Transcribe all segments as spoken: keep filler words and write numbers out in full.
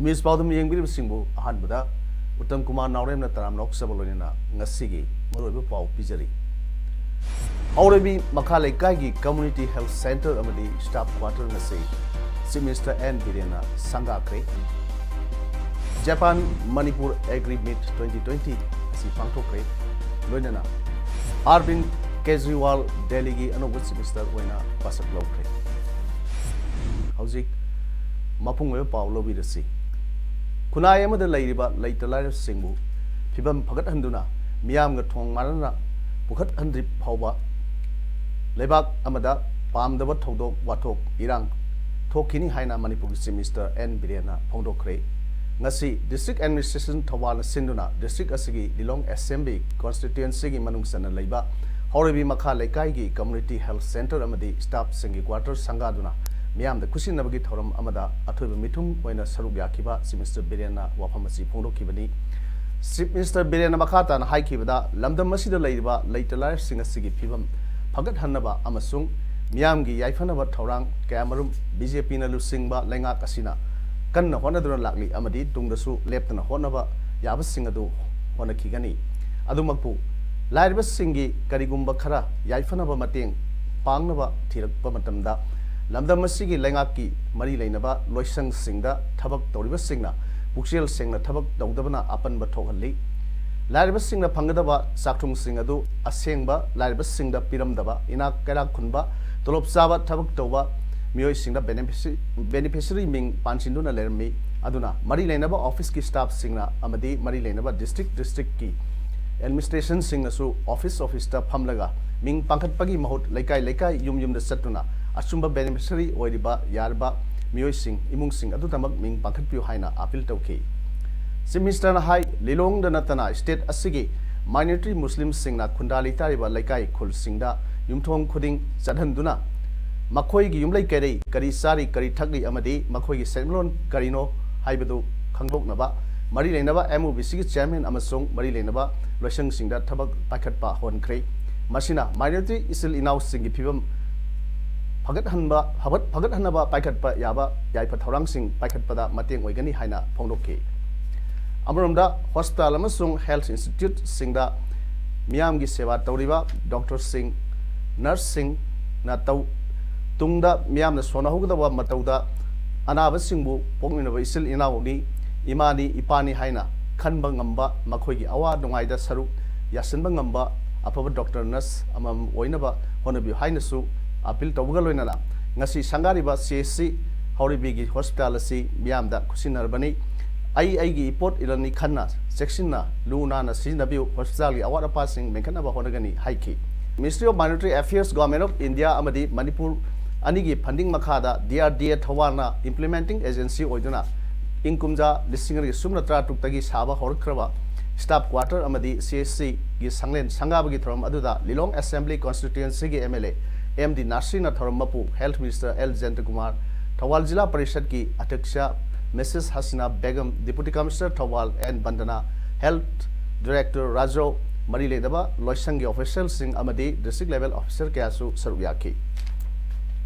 Image ꯄꯥꯎꯗꯝ ꯌꯦꯡꯕꯤꯔꯤꯕꯁꯤꯡꯕꯨ ꯑꯍꯥꯟꯕꯗ ꯎꯠꯇꯝ ꯀꯨꯃꯥꯔ ꯅꯥꯎꯔꯦꯝꯅ ꯇꯔꯥꯝꯅ ꯑꯣꯛꯆꯕ ꯂꯣꯏꯅꯅ ꯉꯁꯤꯒꯤ ꯃꯔꯨꯑꯣꯏꯕ ꯄꯥꯎ ꯄꯤꯖꯔꯤ꯫ ꯍꯥꯎꯔꯩꯕꯤ ꯃꯈꯥ ꯂꯩꯀꯥꯏꯒꯤ community health centre ꯑꯃꯗꯤ staff quarter ꯉꯁꯤ Chief Minister ꯑꯦꯟ ꯕꯤꯔꯦꯟꯅ ꯁꯪꯒꯥꯈ꯭ꯔꯦ꯫ Japan Manipur Agri Meet twenty twenty ꯑꯁꯤ ꯄꯥꯡꯊꯣꯛꯈ꯭ꯔꯦ꯫ ꯂꯣꯏꯅꯅ ꯑꯔꯕꯤꯟ ꯀꯦꯖ꯭ꯔꯤꯋꯥꯜ ꯗꯦꯜꯂꯤꯒꯤ ꯑꯅꯧꯕ Chief Minister ꯑꯣꯏꯅ ꯋꯥꯁꯛ ꯂꯧꯈ꯭ꯔꯦ꯫ ꯍꯧꯖꯤꯛ ꯃꯄꯨꯡ ꯑꯣꯏꯕ ꯄꯥꯎ ꯂꯧꯕꯤꯔꯁꯤ꯫ ꯈꯨꯟꯅꯥꯏ ꯑꯃꯗ ꯂꯩꯔꯤꯕ ꯂꯩꯇ ꯂꯥꯏꯔꯁꯤꯡꯕꯨ ꯐꯤꯕꯝ ꯐꯒꯠꯍꯟꯗꯨꯅ ꯃꯤꯌꯥꯝꯒ ꯊꯣꯡ ꯃꯥꯟꯅꯅ ꯄꯨꯈꯠꯍꯟꯗ꯭ꯔꯤ ꯐꯥꯎꯕ ꯂꯩꯕꯥꯛ ꯑꯃꯗ ꯄꯥꯝꯗꯕ ꯊꯧꯗꯣꯛ ꯋꯥꯊꯣꯛ ꯏꯔꯥꯡ ꯊꯣꯛꯈꯤꯅꯤ ꯍꯥꯏꯅ ꯃꯅꯤꯄꯨꯔꯒꯤ Chief Minister ꯑꯦꯟ ꯕꯤꯔꯦꯟꯅ ꯐꯣꯡꯗꯣꯛꯈ꯭ꯔꯦ꯫ ꯉꯁꯤ District Administration ꯊꯧꯕꯥꯜꯅ ꯁꯤꯟꯗꯨꯅ district ꯑꯁꯤꯒꯤ ꯂꯤꯂꯣꯡ Assembly Constituencyꯒꯤ ꯃꯅꯨꯡ ꯆꯟꯅ ꯂꯩꯕ ꯍꯥꯎꯔꯩꯕꯤ ꯃꯈꯥ ꯂꯩꯀꯥꯏꯒꯤ community health centre ꯑꯃꯗꯤ staffꯁꯤꯡꯒꯤ quarter ꯁꯪꯒꯥꯗꯨꯅ ꯃꯤꯌꯥꯝꯗ ꯈꯨꯠꯁꯤꯟꯅꯕꯒꯤ ꯊꯧꯔꯝ ꯑꯃꯗ ꯑꯊꯣꯏꯕ ꯃꯤꯊꯨꯡ ꯑꯣꯏꯅ ꯁꯔꯨꯛ ꯌꯥꯈꯤꯕ Chief Minister ꯕꯤꯔꯦꯟꯅ ꯋꯥꯐꯝ ꯑꯁꯤ ꯐꯣꯡꯗꯣꯛꯈꯤꯕꯅꯤ꯫ Chief Minister ꯕꯤꯔꯦꯟꯅ ꯃꯈꯥ ꯇꯥꯅ ꯍꯥꯏꯈꯤꯕꯗ, ꯂꯝꯗꯝ ꯑꯁꯤꯗ ꯂꯩꯔꯤꯕ ꯂꯩꯇ ꯂꯥꯏꯔꯁꯤꯡ ꯑꯁꯤꯒꯤ ꯐꯤꯕꯝ ꯐꯒꯠꯍꯟꯅꯕ ꯑꯃꯁꯨꯡ ꯃꯤꯌꯥꯝꯒꯤ ꯌꯥꯏꯐꯅꯕ ꯊꯧꯔꯥꯡ ꯀꯌꯥꯃꯔꯨꯝ ꯕꯤ ꯖꯦ ꯄꯤꯅ ꯂꯨꯆꯤꯡꯕ ꯂꯩꯉꯥꯛ ꯑꯁꯤꯅ ꯀꯟꯅ ꯍꯣꯠꯅꯗꯨꯅ ꯂꯥꯛꯂꯤ ꯑꯃꯗꯤ ꯇꯨꯡꯗꯁꯨ ꯂꯦꯞꯇꯅ ꯍꯣꯠꯅꯕ ꯌꯥꯕꯁꯤꯡ ꯑꯗꯨ ꯍꯣꯠꯅꯈꯤꯒꯅꯤ꯫ ꯑꯗꯨꯃꯛꯄꯨ ꯂꯥꯏꯔꯕꯁꯤꯡꯒꯤ ꯀꯔꯤꯒꯨꯝꯕ ꯈꯔ ꯌꯥꯏꯐꯅꯕ ꯃꯇꯦꯡ ꯄꯥꯡꯅꯕ ꯊꯤꯔꯛꯄ ꯃꯇꯝꯗ, ꯂꯝꯗꯝ ꯑꯁꯤꯒꯤ ꯂꯩꯉꯥꯛꯀꯤ ꯃꯔꯤ ꯂꯩꯅꯕ ꯂꯣꯏꯁꯪꯁꯤꯡꯗ ꯊꯕꯛ ꯇꯧꯔꯤꯕꯁꯤꯡꯅ ꯄꯨꯛꯆꯦꯜ ꯁꯦꯡꯅ ꯊꯕꯛ ꯇꯧꯗꯕꯅ ꯑꯄꯟꯕ ꯊꯣꯛꯍꯜꯂꯤ꯫ ꯂꯥꯏꯔꯕꯁꯤꯡꯅ ꯐꯪꯒꯗꯕ ꯆꯥꯛꯊꯨꯝꯁꯤꯡ ꯑꯗꯨ ꯑꯁꯦꯡꯕ ꯂꯥꯏꯔꯕꯁꯤꯡꯗ ꯄꯤꯔꯝꯗꯕ, ꯏꯅꯥꯛ ꯀꯩꯔꯥꯛ ꯈꯨꯟꯕ, ꯇꯣꯂꯣꯞ ꯆꯥꯕ ꯊꯕꯛ ꯇꯧꯕ ꯃꯤꯑꯣꯏꯁꯤꯡꯗ ꯕꯦꯅꯤꯐꯤꯁꯤ-, ꯕꯦꯅꯤꯐꯤꯁꯔꯤ ꯃꯤꯡ ꯄꯥꯟꯁꯤꯟꯗꯨꯅ ꯂꯩꯔꯝꯃꯤ꯫ ꯑꯗꯨꯅ ꯃꯔꯤ ꯂꯩꯅꯕ ꯑꯣꯐꯤꯁꯀꯤ staffꯁꯤꯡꯅ ꯑꯃꯗꯤ ꯃꯔꯤ ꯂꯩꯅꯕ district districtꯀꯤ administrationꯁꯤꯡꯅꯁꯨ office officeꯇ ꯐꯝꯂꯒ ꯃꯤꯡ ꯄꯥꯟꯈꯠꯄꯒꯤ ꯃꯍꯨꯠ ꯂꯩꯀꯥꯏ ꯂꯩꯀꯥꯏ, ꯌꯨꯝ ꯌꯨꯝꯗ ꯆꯠꯇꯨꯅ ꯑꯆꯨꯝꯕ beneficiary ꯑꯣꯏꯔꯤꯕ ꯌꯥꯔꯕ ꯃꯤꯑꯣꯏꯁꯤꯡ, ꯏꯃꯨꯡꯁꯤꯡ ꯑꯗꯨꯗꯃꯛ ꯃꯤꯡ ꯄꯥꯟꯈꯠꯄꯤꯌꯨ ꯍꯥꯏꯅ ꯑꯥꯄꯤꯜ ꯇꯧꯈꯤ꯫ ꯆꯤꯐ ꯃꯤꯅꯤꯁꯇꯔꯅ ꯍꯥꯏ, ꯂꯤꯂꯣꯡꯗ ꯅꯠꯇꯅ ꯁ꯭ꯇꯦꯠ ꯑꯁꯤꯒꯤ ꯃꯥꯏꯅꯣꯔꯤꯇꯤ ꯃꯨꯁꯂꯤꯝꯁꯤꯡꯅ ꯈꯨꯟꯗꯥ ꯂꯩꯇꯥꯔꯤꯕ ꯂꯩꯀꯥꯏ ꯈꯨꯜꯁꯤꯡꯗ ꯌꯨꯝꯊꯣꯡ ꯈꯨꯗꯤꯡ ꯆꯠꯍꯟꯗꯨꯅ ꯃꯈꯣꯏꯒꯤ ꯌꯨꯝꯂꯩ ꯀꯩꯔꯩ, ꯀꯔꯤ ꯆꯥꯔꯤ, ꯀꯔꯤ ꯊꯛꯂꯤ ꯑꯃꯗꯤ ꯃꯈꯣꯏꯒꯤ ꯁꯦꯟꯃꯤꯠꯂꯣꯟ ꯀꯔꯤꯅꯣ ꯍꯥꯏꯕꯗꯨ ꯈꯪꯗꯣꯛꯅꯕ ꯃꯔꯤ ꯂꯩꯅꯕ ꯑꯦꯝ ꯑꯣ ꯕꯤ ꯁꯤꯒꯤ ꯆꯤꯌꯥꯔꯃꯦꯟ ꯑꯃꯁꯨꯡ ꯃꯔꯤ ꯂꯩꯅꯕ ꯂꯣꯏꯁꯪꯁꯤꯡꯗ ꯊꯕꯛ ꯄꯥꯏꯈꯠꯄ ꯍꯧꯍꯟꯈ꯭ꯔꯦ꯫ ꯃꯁꯤꯅ ꯃꯥꯏꯅꯣꯔꯤꯇꯤ ꯏꯆꯤꯜ ꯏꯅꯥꯎꯁꯤꯡꯒꯤ ꯐꯤꯕꯝ ꯐꯒꯠꯍꯟꯕ, ꯐꯒꯠ-, ꯐꯒꯠꯍꯟꯅꯕ ꯄꯥꯏꯈꯠꯄ ꯌꯥꯕ ꯌꯥꯏꯐ ꯊꯧꯔꯥꯡꯁꯤꯡ ꯄꯥꯏꯈꯠꯄꯗ ꯃꯇꯦꯡ ꯑꯣꯏꯒꯅꯤ ꯍꯥꯏꯅ ꯐꯣꯡꯗꯣꯛꯈꯤ꯫ ꯑꯃꯔꯣꯝꯗ, ꯍꯣꯁꯄꯤꯇꯥꯜ ꯑꯃꯁꯨꯡ ꯍꯦꯜꯊ ꯏꯟꯁꯇꯤꯇ꯭ꯌꯨꯠꯁꯤꯡꯗ ꯃꯤꯌꯥꯝꯒꯤ ꯁꯦꯕꯥ ꯇꯧꯔꯤꯕ ꯗꯣꯛꯇꯔꯁꯤꯡ, ꯅꯔꯁꯁꯤꯡꯅ ꯇꯧ-, ꯇꯨꯡꯗ ꯃꯤꯌꯥꯝꯅ ꯁꯣꯟꯅꯍꯧꯒꯗꯕ ꯃꯇꯧꯗ ꯑꯅꯥꯕꯁꯤꯡꯕꯨ ꯄꯣꯛꯃꯤꯟꯅꯕ ꯏꯆꯤꯜ ꯏꯅꯥꯎꯅꯤ, ꯏꯃꯥꯅꯤ, ꯏꯄꯥꯅꯤ ꯍꯥꯏꯅ ꯈꯟꯕ ꯉꯝꯕ, ꯃꯈꯣꯏꯒꯤ ꯑꯋꯥ ꯅꯨꯡꯉꯥꯏꯗ ꯁꯔꯨꯛ ꯌꯥꯁꯤꯟꯕ ꯉꯝꯕ ꯑꯐꯕ ꯗꯣꯛꯇꯔ, ꯅꯔꯁ ꯑꯃꯃꯝ ꯑꯣꯏꯅꯕ ꯍꯣꯠꯅꯕꯤꯌꯨ ꯍꯥꯏꯅꯁꯨ ꯑꯥꯄꯤꯜ ꯇꯧꯕꯒ ꯂꯣꯏꯅꯅ, ꯉꯁꯤ ꯁꯪꯒꯥꯔꯤꯕ ꯁꯤ ꯑꯦꯁ ꯁꯤ ꯍꯥꯎꯔꯩꯕꯤꯒꯤ ꯍꯣꯁꯄꯤꯇꯥꯜ ꯑꯁꯤ ꯃꯤꯌꯥꯝꯗ ꯈꯨꯠꯁꯤꯟꯅꯔꯕꯅꯤ꯫ ꯑꯩ ꯑꯩꯒꯤ ꯏꯄꯣꯠ ꯏꯔꯜꯅꯤ ꯈꯟꯅ ꯆꯦꯛꯁꯤꯟꯅ ꯂꯨ ꯅꯥꯟꯅ ꯁꯤꯖꯤꯟꯅꯕꯤꯌꯨ, ꯍꯣꯁꯄꯤꯇꯥꯜꯒꯤ ꯑꯋꯥꯠ ꯑꯄꯥꯁꯤꯡ ꯃꯦꯟꯈꯠꯅꯕ ꯍꯣꯠꯅꯒꯅꯤ ꯍꯥꯏꯈꯤ꯫ Ministry of Minority Affairs, Government of India ꯑꯃꯗꯤ ꯃꯅꯤꯄꯨꯔ ꯑꯅꯤꯒꯤ ꯐꯟꯗꯤꯡ ꯃꯈꯥꯗ ꯗꯤ ꯑꯥꯔ ꯗꯤ ꯑꯦ ꯊꯧꯕꯥꯜꯅ ꯏꯝꯄ꯭ꯂꯤꯃꯦꯟꯇꯤꯡ ꯑꯦꯖꯦꯟꯁꯤ ꯑꯣꯏꯗꯨꯅ ꯏꯪ ꯀꯨꯝꯖꯥ ꯂꯤꯁꯤꯡ ꯑꯅꯤꯒ ꯁꯨꯞꯅ ꯇꯔꯥꯇꯔꯨꯛꯇꯒꯤ ꯁꯥꯕ ꯍꯧꯔꯛꯈ꯭ꯔꯕ ꯁ꯭ꯇꯥꯐ ꯀ꯭ꯋꯥꯔꯇꯔ ꯑꯃꯗꯤ ꯁꯤ ꯑꯦꯁ ꯁꯤꯒꯤ ꯁꯪꯂꯦꯟ ꯁꯪꯒꯥꯕꯒꯤ ꯊꯧꯔꯝ ꯑꯗꯨꯗ ꯂꯤꯂꯣꯡ ꯑꯦꯁꯦꯝꯕ꯭ꯂꯤ ꯀꯣꯟꯁꯇꯤꯇ꯭ꯋꯦꯟꯁꯤꯒꯤ M L A M D ꯅꯥꯁꯤꯔꯅ ꯊꯧꯔꯝ ꯃꯄꯨ, health minister L Jayantakumar, Thoubal ꯖꯤꯂꯥ ꯄꯔꯤꯁꯠꯀꯤ ꯑꯗ꯭ꯌꯛꯁ Mrs Hasina Begum, deputy commissioner Thoubal N Bandana, health director Rajarao, ꯃꯔꯤ ꯂꯩꯅꯕ ꯂꯣꯏꯁꯪꯒꯤ ꯑꯣꯐꯤꯁꯤꯌꯦꯜꯁꯤꯡ ꯑꯃꯗꯤ ꯗꯤꯁꯇ꯭ꯔꯤꯛ ꯂꯦꯚꯦꯜ ꯑꯣꯐꯤꯁꯔ ꯀꯌꯥꯁꯨ ꯁꯔꯨꯛ ꯌꯥꯈꯤ꯫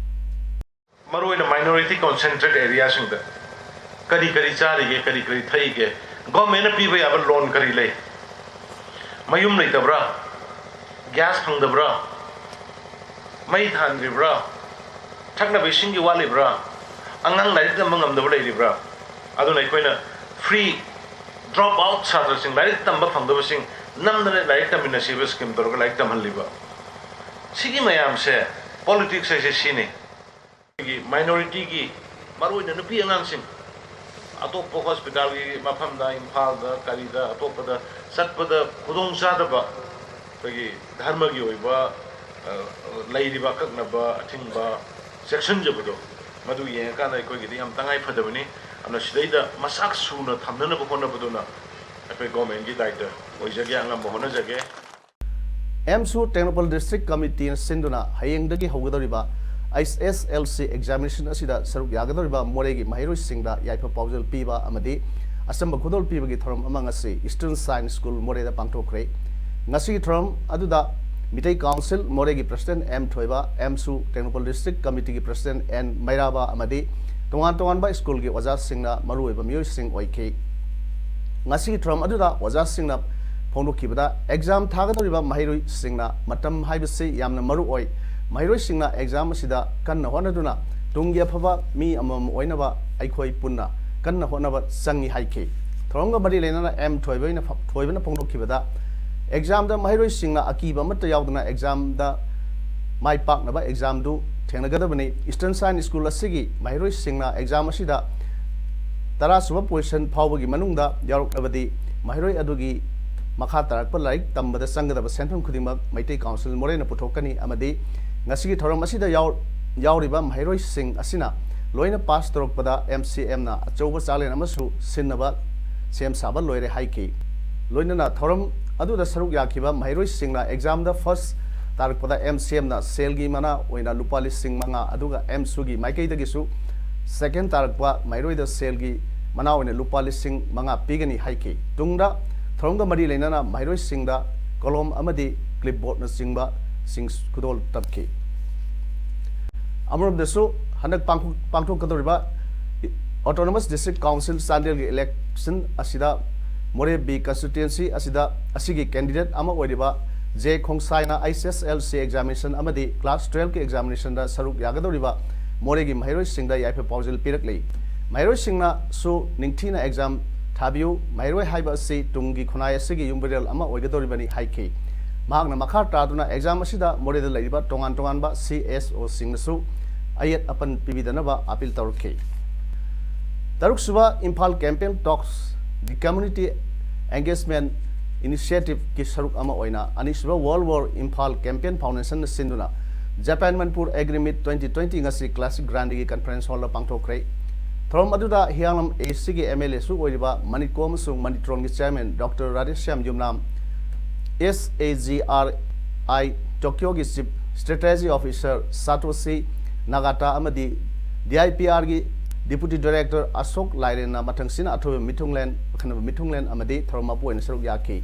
ꯃꯔꯨꯑꯣꯏꯅ ꯃꯥꯏꯅꯣꯔꯤꯇꯤ ꯀꯣꯟꯁꯦꯟꯇ꯭ꯔꯦꯠ ꯑꯦꯔꯤꯌꯥꯁꯤꯡꯗ ꯀꯔꯤ ꯀꯔꯤ ꯆꯥꯔꯤꯒꯦ, ꯀꯔꯤ ꯀꯔꯤ ꯊꯛꯏꯒꯦ, ꯒꯣꯔꯃꯦꯟꯅ ꯄꯤꯕ ꯌꯥꯕ ꯂꯣꯟ ꯀꯔꯤ ꯂꯩ, ꯃꯌꯨꯝ ꯂꯩꯇꯕ꯭ꯔꯥ, ꯒ꯭ꯌꯥꯁ ꯐꯪꯗꯕ꯭ꯔꯥ, ꯃꯩ ꯊꯥꯟꯗ꯭ꯔꯤꯕ꯭ꯔꯥ, ꯊꯛꯅꯕ ꯏꯁꯤꯡꯒꯤ ꯋꯥꯠꯂꯤꯕ꯭ꯔꯥ, ꯑꯉꯥꯡ ꯂꯥꯏꯔꯤꯛ ꯇꯝꯕ ꯉꯝꯗꯕ ꯂꯩꯔꯤꯕ꯭ꯔꯥ? ꯑꯗꯨꯅ ꯑꯩꯈꯣꯏꯅ ꯐ꯭ꯔꯤ ꯗ꯭ꯔꯣꯞ ꯑꯥꯎꯠ ꯁꯥꯇ꯭ꯔꯁꯤꯡ, ꯂꯥꯏꯔꯤꯛ ꯇꯝꯕ ꯐꯪꯗꯕꯁꯤꯡ ꯅꯝꯗꯅ ꯂꯥꯏꯔꯤꯛ ꯇꯝꯃꯤꯟꯅꯁꯤ ꯍꯥꯏꯕ ꯁ꯭ꯀꯤꯝ ꯇꯧꯔꯒ ꯂꯥꯏꯔꯤꯛ ꯇꯝꯍꯜꯂꯤꯕ꯫ ꯁꯤꯒꯤ ꯃꯌꯥꯝꯁꯦ, ꯄꯣꯂꯤꯇꯤꯛꯁ ꯍꯥꯏꯁꯦ ꯁꯤꯅꯤ꯫ ꯑꯩꯈꯣꯏꯒꯤ ꯃꯥꯏꯅꯣꯔꯤꯇꯤꯒꯤ, ꯃꯔꯨꯑꯣꯏꯅ ꯅꯨꯄꯤ ꯑꯉꯥꯡꯁꯤꯡ, ꯑꯇꯣꯞꯄ ꯍꯣꯁꯄꯤꯇꯥꯜꯒꯤ ꯃꯐꯝꯗ, ꯏꯝꯐꯥꯜꯗ, ꯀꯔꯤꯗ, ꯑꯇꯣꯞꯄꯗ ꯆꯠꯄꯗ ꯈꯨꯗꯣꯡꯆꯥꯗꯕ, ꯑꯩꯈꯣꯏꯒꯤ ꯙꯔꯃꯒꯤ ꯑꯣꯏꯕ, ꯑ, ꯂꯩꯔꯤꯕ ꯑꯀꯛꯅꯕ ꯑꯊꯤꯡꯕ ꯆꯦꯛꯁꯤꯟꯖꯕꯗꯣ, ꯃꯗꯨ ꯌꯦꯡꯉꯀꯥꯟꯗ ꯑꯩꯈꯣꯏꯒꯤꯗꯤ ꯌꯥꯝ ꯇꯉꯥꯏ ꯐꯗꯕꯅꯤ꯫ ꯑꯗꯨꯅ ꯁꯤꯗꯩꯗ ꯃꯆꯥꯛ ꯁꯨꯅ ꯊꯝꯅꯅꯕ ꯍꯣꯠꯅꯕꯗꯨꯅ ꯑꯩꯈꯣꯏ ꯒꯣꯔꯃꯦꯟꯒꯤ ꯗꯥꯏꯇ ꯑꯣꯏꯖꯒꯦ, ꯑꯉꯝꯕ ꯍꯣꯠꯅꯖꯒꯦ꯫ ꯑꯦꯝꯁꯨ ꯇꯦꯡꯅꯧꯄꯜ ꯗꯤꯁꯇ꯭ꯔꯤꯛ ꯀꯃꯤꯇꯤꯅ ꯁꯤꯟꯗꯨꯅ ꯍꯌꯦꯡꯗꯒꯤ ꯍꯧꯒꯗꯧꯔꯤꯕ ꯑꯩꯆ ꯑꯦꯁ ꯑꯦꯜ ꯁꯤ ꯑꯦꯛꯖꯥꯃꯤꯅꯦꯁꯟ ꯑꯁꯤꯗ ꯁꯔꯨꯛ ꯌꯥꯒꯗꯧꯔꯤꯕ ꯃꯣꯔꯦꯒꯤ ꯃꯍꯩꯔꯣꯏꯁꯤꯡꯗ ꯌꯥꯏꯐ ꯄꯥꯎꯖꯦꯜ ꯄꯤꯕ ꯑꯃꯗꯤ ꯑꯆꯝꯕ ꯈꯨꯗꯣꯜ ꯄꯤꯕꯒꯤ ꯊꯧꯔꯝ ꯑꯃ ꯉꯁꯤ ꯏꯁꯇꯔꯟ ꯁꯥꯏꯟꯁ ꯁ꯭ꯀꯨꯜ ꯃꯣꯔꯦꯗ ꯄꯥꯡꯊꯣꯛꯈ꯭ꯔꯦ꯫ ꯉꯁꯤꯒꯤ ꯊꯧꯔꯝ ꯑꯗꯨꯗ ꯃꯤꯇꯩ ꯀꯥꯎꯟꯁꯤꯜ ꯃꯣꯔꯦꯒꯤ ꯄ꯭ꯔꯁꯤꯗꯦꯟꯠ ꯑꯦꯝ ꯊꯣꯏꯕ, ꯑꯦꯝꯁꯨ ꯇꯦꯡꯅꯧꯄꯜ ꯗꯤꯁꯇ꯭ꯔꯤꯛ ꯀꯃꯤꯇꯤꯒꯤ ꯄ꯭ꯔꯁꯤꯗꯦꯟꯠ ꯑꯦꯟ ꯃꯩꯔꯥꯕ ꯑꯃꯗꯤ ꯇꯣꯉꯥꯟ ꯇꯣꯉꯥꯟꯕ ꯁ꯭ꯀꯨꯜꯒꯤ ꯑꯣꯖꯥꯁꯤꯡꯅ ꯃꯔꯨꯑꯣꯏꯕ ꯃꯤꯑꯣꯏꯁꯤꯡ ꯑꯣꯏꯈꯤ꯫ ꯉꯁꯤꯒꯤ ꯊꯧꯔꯝ ꯑꯗꯨꯗ ꯑꯣꯖꯥꯁꯤꯡꯅ ꯐꯣꯡꯗꯣꯛꯈꯤꯕꯗ, ꯑꯦꯛꯖꯥꯝ ꯊꯥꯒꯗꯧꯔꯤꯕ ꯃꯍꯩꯔꯣꯏꯁꯤꯡꯅ ꯃꯇꯝ ꯍꯥꯏꯕꯁꯤ ꯌꯥꯝꯅ ꯃꯔꯨ ꯑꯣꯏ꯫ ꯃꯍꯩꯔꯣꯏꯁꯤꯡꯅ ꯑꯦꯛꯖꯥꯝ ꯑꯁꯤꯗ ꯀꯟꯅ ꯍꯣꯠꯅꯗꯨꯅ ꯇꯨꯡꯒꯤ ꯑꯐꯕ ꯃꯤ ꯑꯃꯃꯝ ꯑꯣꯏꯅꯕ ꯑꯩꯈꯣꯏ ꯄꯨꯟꯅ ꯀꯟꯅ ꯍꯣꯠꯅꯕ ꯆꯪꯏ ꯍꯥꯏꯈꯤ꯫ ꯊꯧꯔꯝꯒ ꯃꯔꯤ ꯂꯩꯅꯅ ꯑꯦꯝ ꯊꯣꯏꯕꯅ ꯐ-, ꯊꯣꯏꯕꯅ ꯐꯣꯡꯗꯣꯛꯈꯤꯕꯗ, ꯑꯦꯛꯖꯥꯝꯗ ꯃꯍꯩꯔꯣꯏꯁꯤꯡꯅ ꯑꯀꯤꯕ ꯑꯃꯠꯇ ꯌꯥꯎꯗꯅ ꯑꯦꯛꯖꯥꯝꯗ ꯃꯥꯏ ꯄꯥꯛꯅꯕ ꯑꯦꯛꯖꯥꯝꯗꯨ ꯊꯦꯡꯅꯒꯗꯕꯅꯤ꯫ ꯏꯁꯇꯔꯟ ꯁꯥꯏꯟꯁ ꯁ꯭ꯀꯨꯜ ꯑꯁꯤꯒꯤ ꯃꯍꯩꯔꯣꯏꯁꯤꯡꯅ ꯑꯦꯛꯖꯥꯝ ꯑꯁꯤꯗ ꯇꯔꯥꯁꯨꯕ ꯄꯣꯖꯤꯁꯟ ꯐꯥꯎꯕꯒꯤ ꯃꯅꯨꯡꯗ ꯌꯥꯎꯔꯛꯂꯕꯗꯤ, ꯃꯍꯩꯔꯣꯏ ꯑꯗꯨꯒꯤ ꯃꯈꯥ ꯇꯥꯔꯛꯄ ꯂꯥꯏꯔꯤꯛ ꯇꯝꯕꯗ ꯆꯪꯒꯗꯕ ꯁꯦꯟꯐꯝ ꯈꯨꯗꯤꯡꯃꯛ ꯃꯩꯇꯩ ꯀꯥꯎꯟꯁꯤꯜ ꯃꯣꯔꯦꯅ ꯄꯨꯊꯣꯛꯀꯅꯤ ꯑꯃꯗꯤ ꯉꯁꯤꯒꯤ ꯊꯧꯔꯝ ꯑꯁꯤꯗ ꯌꯥꯎ-, ꯌꯥꯎꯔꯤꯕ ꯃꯍꯩꯔꯣꯏꯁꯤꯡ ꯑꯁꯤꯅ ꯂꯣꯏꯅ ꯄꯥꯁ ꯇꯧꯔꯛꯄꯗ ꯑꯦꯝ ꯁꯤ ꯑꯦꯝꯅ ꯑꯆꯧꯕ ꯆꯥꯛꯂꯦꯟ ꯑꯃꯁꯨ ꯁꯤꯟꯅꯕ ꯁꯦꯝ ꯁꯥꯕ ꯂꯣꯏꯔꯦ ꯍꯥꯏꯈꯤ꯫ ꯂꯣꯏꯅꯅ ꯊꯧꯔꯝ ꯑꯗꯨꯗ ꯁꯔꯨꯛ ꯌꯥꯈꯤꯕ ꯃꯍꯩꯔꯣꯏꯁꯤꯡꯅ ꯑꯦꯛꯖꯥꯝꯗ ꯐꯥꯔꯁ ꯇꯥꯔꯛꯄꯗ ꯑꯦꯝ ꯁꯤ ꯑꯦꯝꯅ ꯁꯦꯜꯒꯤ ꯃꯅꯥ ꯑꯣꯏꯅ ꯂꯨꯄꯥ ꯂꯤꯁꯤꯡ ꯃꯉꯥ, ꯑꯗꯨꯒ ꯑꯦꯝꯁꯨꯒꯤ ꯃꯥꯏꯀꯩꯗꯒꯤꯁꯨ ꯁꯦꯀꯦꯟ ꯇꯥꯔꯛꯄ ꯃꯍꯩꯔꯣꯏꯗ ꯁꯦꯜꯒꯤ ꯃꯅꯥ ꯑꯣꯏꯅ ꯂꯨꯄꯥ ꯂꯤꯁꯤꯡ ꯃꯉꯥ ꯄꯤꯒꯅꯤ ꯍꯥꯏꯈꯤ꯫ ꯇꯨꯡꯗ ꯊꯧꯔꯝꯒ ꯃꯔꯤ ꯂꯩꯅꯅ ꯃꯍꯩꯔꯣꯏꯁꯤꯡꯗ ꯀꯣꯂꯣꯝ ꯑꯃꯗꯤ ꯀ꯭ꯂꯤꯞꯕꯣꯔꯗꯅꯆꯤꯡꯕꯁꯤꯡ ꯈꯨꯗꯣꯜ ꯇꯝꯈꯤ꯫ ꯑꯃꯔꯣꯝꯗꯁꯨ, ꯍꯟꯗꯛ ꯄꯥꯡꯊꯣꯛ-, ꯄꯥꯡꯊꯣꯛꯀꯗꯧꯔꯤꯕ Autonomous District Council ꯆꯥꯟꯗꯦꯜꯒꯤ ꯏꯂꯦꯛꯁꯟ ꯑꯁꯤꯗ ꯃꯣꯔꯦ ꯕꯤ ꯀꯟꯁꯇꯤꯇ꯭ꯋꯦꯟꯁꯤ ꯑꯁꯤꯗ, ꯑꯁꯤꯒꯤ ꯀꯦꯟꯗꯤꯗꯦꯠ ꯑꯃ ꯑꯣꯏꯔꯤꯕ ꯖꯦ ꯈꯣꯡꯁꯥꯏꯅ ꯑꯩꯆ ꯑꯦꯁ ꯑꯦꯜ ꯁꯤ ꯑꯦꯛꯖꯥꯃꯤꯅꯦꯁꯟ ꯑꯃꯗꯤ ꯀ꯭ꯂꯥꯁ ꯇꯨꯌꯦꯜꯐꯀꯤ ꯑꯦꯛꯖꯥꯃꯤꯅꯦꯁꯟꯗ ꯁꯔꯨꯛ ꯌꯥꯒꯗꯧꯔꯤꯕ ꯃꯣꯔꯦꯒꯤ ꯃꯍꯩꯔꯣꯏꯁꯤꯡꯗ ꯌꯥꯏꯐ ꯄꯥꯎꯖꯦꯜ ꯄꯤꯔꯛꯂꯤ꯫ ꯃꯍꯩꯔꯣꯏꯁꯤꯡꯅꯁꯨ ꯅꯤꯡꯊꯤꯅ ꯑꯦꯛꯖꯥꯝ ꯊꯥꯕꯤꯌꯨ, ꯃꯍꯩꯔꯣꯏ ꯍꯥꯏꯕ ꯑꯁꯤ ꯇꯨꯡꯒꯤ ꯈꯨꯟꯅꯥꯏ ꯑꯁꯤꯒꯤ ꯌꯨꯝꯕꯤꯔꯦꯜ ꯑꯃ ꯑꯣꯏꯒꯗꯧꯔꯤꯕꯅꯤ ꯍꯥꯏꯈꯤ꯫ ꯃꯍꯥꯛꯅ ꯃꯈꯥ ꯇꯥꯗꯨꯅ ꯑꯦꯛꯖꯥꯝ ꯑꯁꯤꯗ ꯃꯣꯔꯦꯗ ꯂꯩꯔꯤꯕ ꯇꯣꯉꯥꯟ ꯇꯣꯉꯥꯟꯕ ꯁꯤ ꯑꯦꯁ ꯑꯣꯁꯤꯡꯅꯁꯨ ꯑꯌꯦꯠ ꯑꯄꯟ ꯄꯤꯕꯤꯗꯅꯕ ꯑꯄꯤꯜ ꯇꯧꯔꯛꯈꯤ꯫ ꯇꯔꯨꯛꯁꯨꯕ ꯏꯝꯐꯥꯜ ꯀꯦꯝꯄꯦꯟ ꯇꯣꯛꯁ, ꯗꯤ ꯀꯝꯃ꯭ꯌꯨꯅꯤꯇꯤ ꯑꯦꯡꯒꯦꯖꯃꯦꯟ ꯏꯅꯤꯁꯤꯌꯦꯇꯤꯚꯀꯤ ꯁꯔꯨꯛ ꯑꯃ ꯑꯣꯏꯅ ꯑꯅꯤꯁꯨꯕ ꯋꯥꯔꯜ ꯋꯥꯔ ꯏꯝꯐꯥꯜ ꯀꯦꯝꯄꯦꯟ ꯐꯥꯎꯟꯗꯦꯁꯟꯅ ꯁꯤꯟꯗꯨꯅ Japan Manipur Agri Meet twenty twenty ꯉꯁꯤ Classic Grandꯒꯤ Conference Hallꯗ ꯄꯥꯡꯊꯣꯛꯈ꯭ꯔꯦ꯫ ꯊꯧꯔꯝ ꯑꯗꯨꯗ ꯍꯤꯌꯥꯡꯂꯝ ACꯒꯤ MLAꯁꯨ ꯑꯣꯏꯔꯤꯕ ꯃꯅꯤꯀꯣꯝ ꯑꯃꯁꯨꯡ ꯃꯅꯤꯇ꯭ꯔꯣꯟꯒꯤ Chairman Doctor ꯔꯥꯙꯦꯁ꯭ꯌꯥꯝ ꯌꯨꯝꯅꯥꯝ, SAGRI Tokyoꯒꯤ Chief Strategy Officer Satoshi Nagata ꯑꯃꯗꯤ DIPRꯒꯤ Deputy Director ꯑꯁꯣꯛ ꯂꯥꯏꯔꯦꯟꯅ ꯃꯊꯪꯁꯤꯅ ꯑꯊꯣꯏꯕ ꯃꯤꯊꯨꯡꯂꯦꯟ, ꯑꯈꯟꯅꯕ ꯃꯤꯊꯨꯡꯂꯦꯟ ꯑꯃꯗꯤ ꯊꯧꯔꯝ ꯃꯄꯨ ꯑꯣꯏꯅ ꯁꯔꯨꯛ ꯌꯥꯈꯤ꯫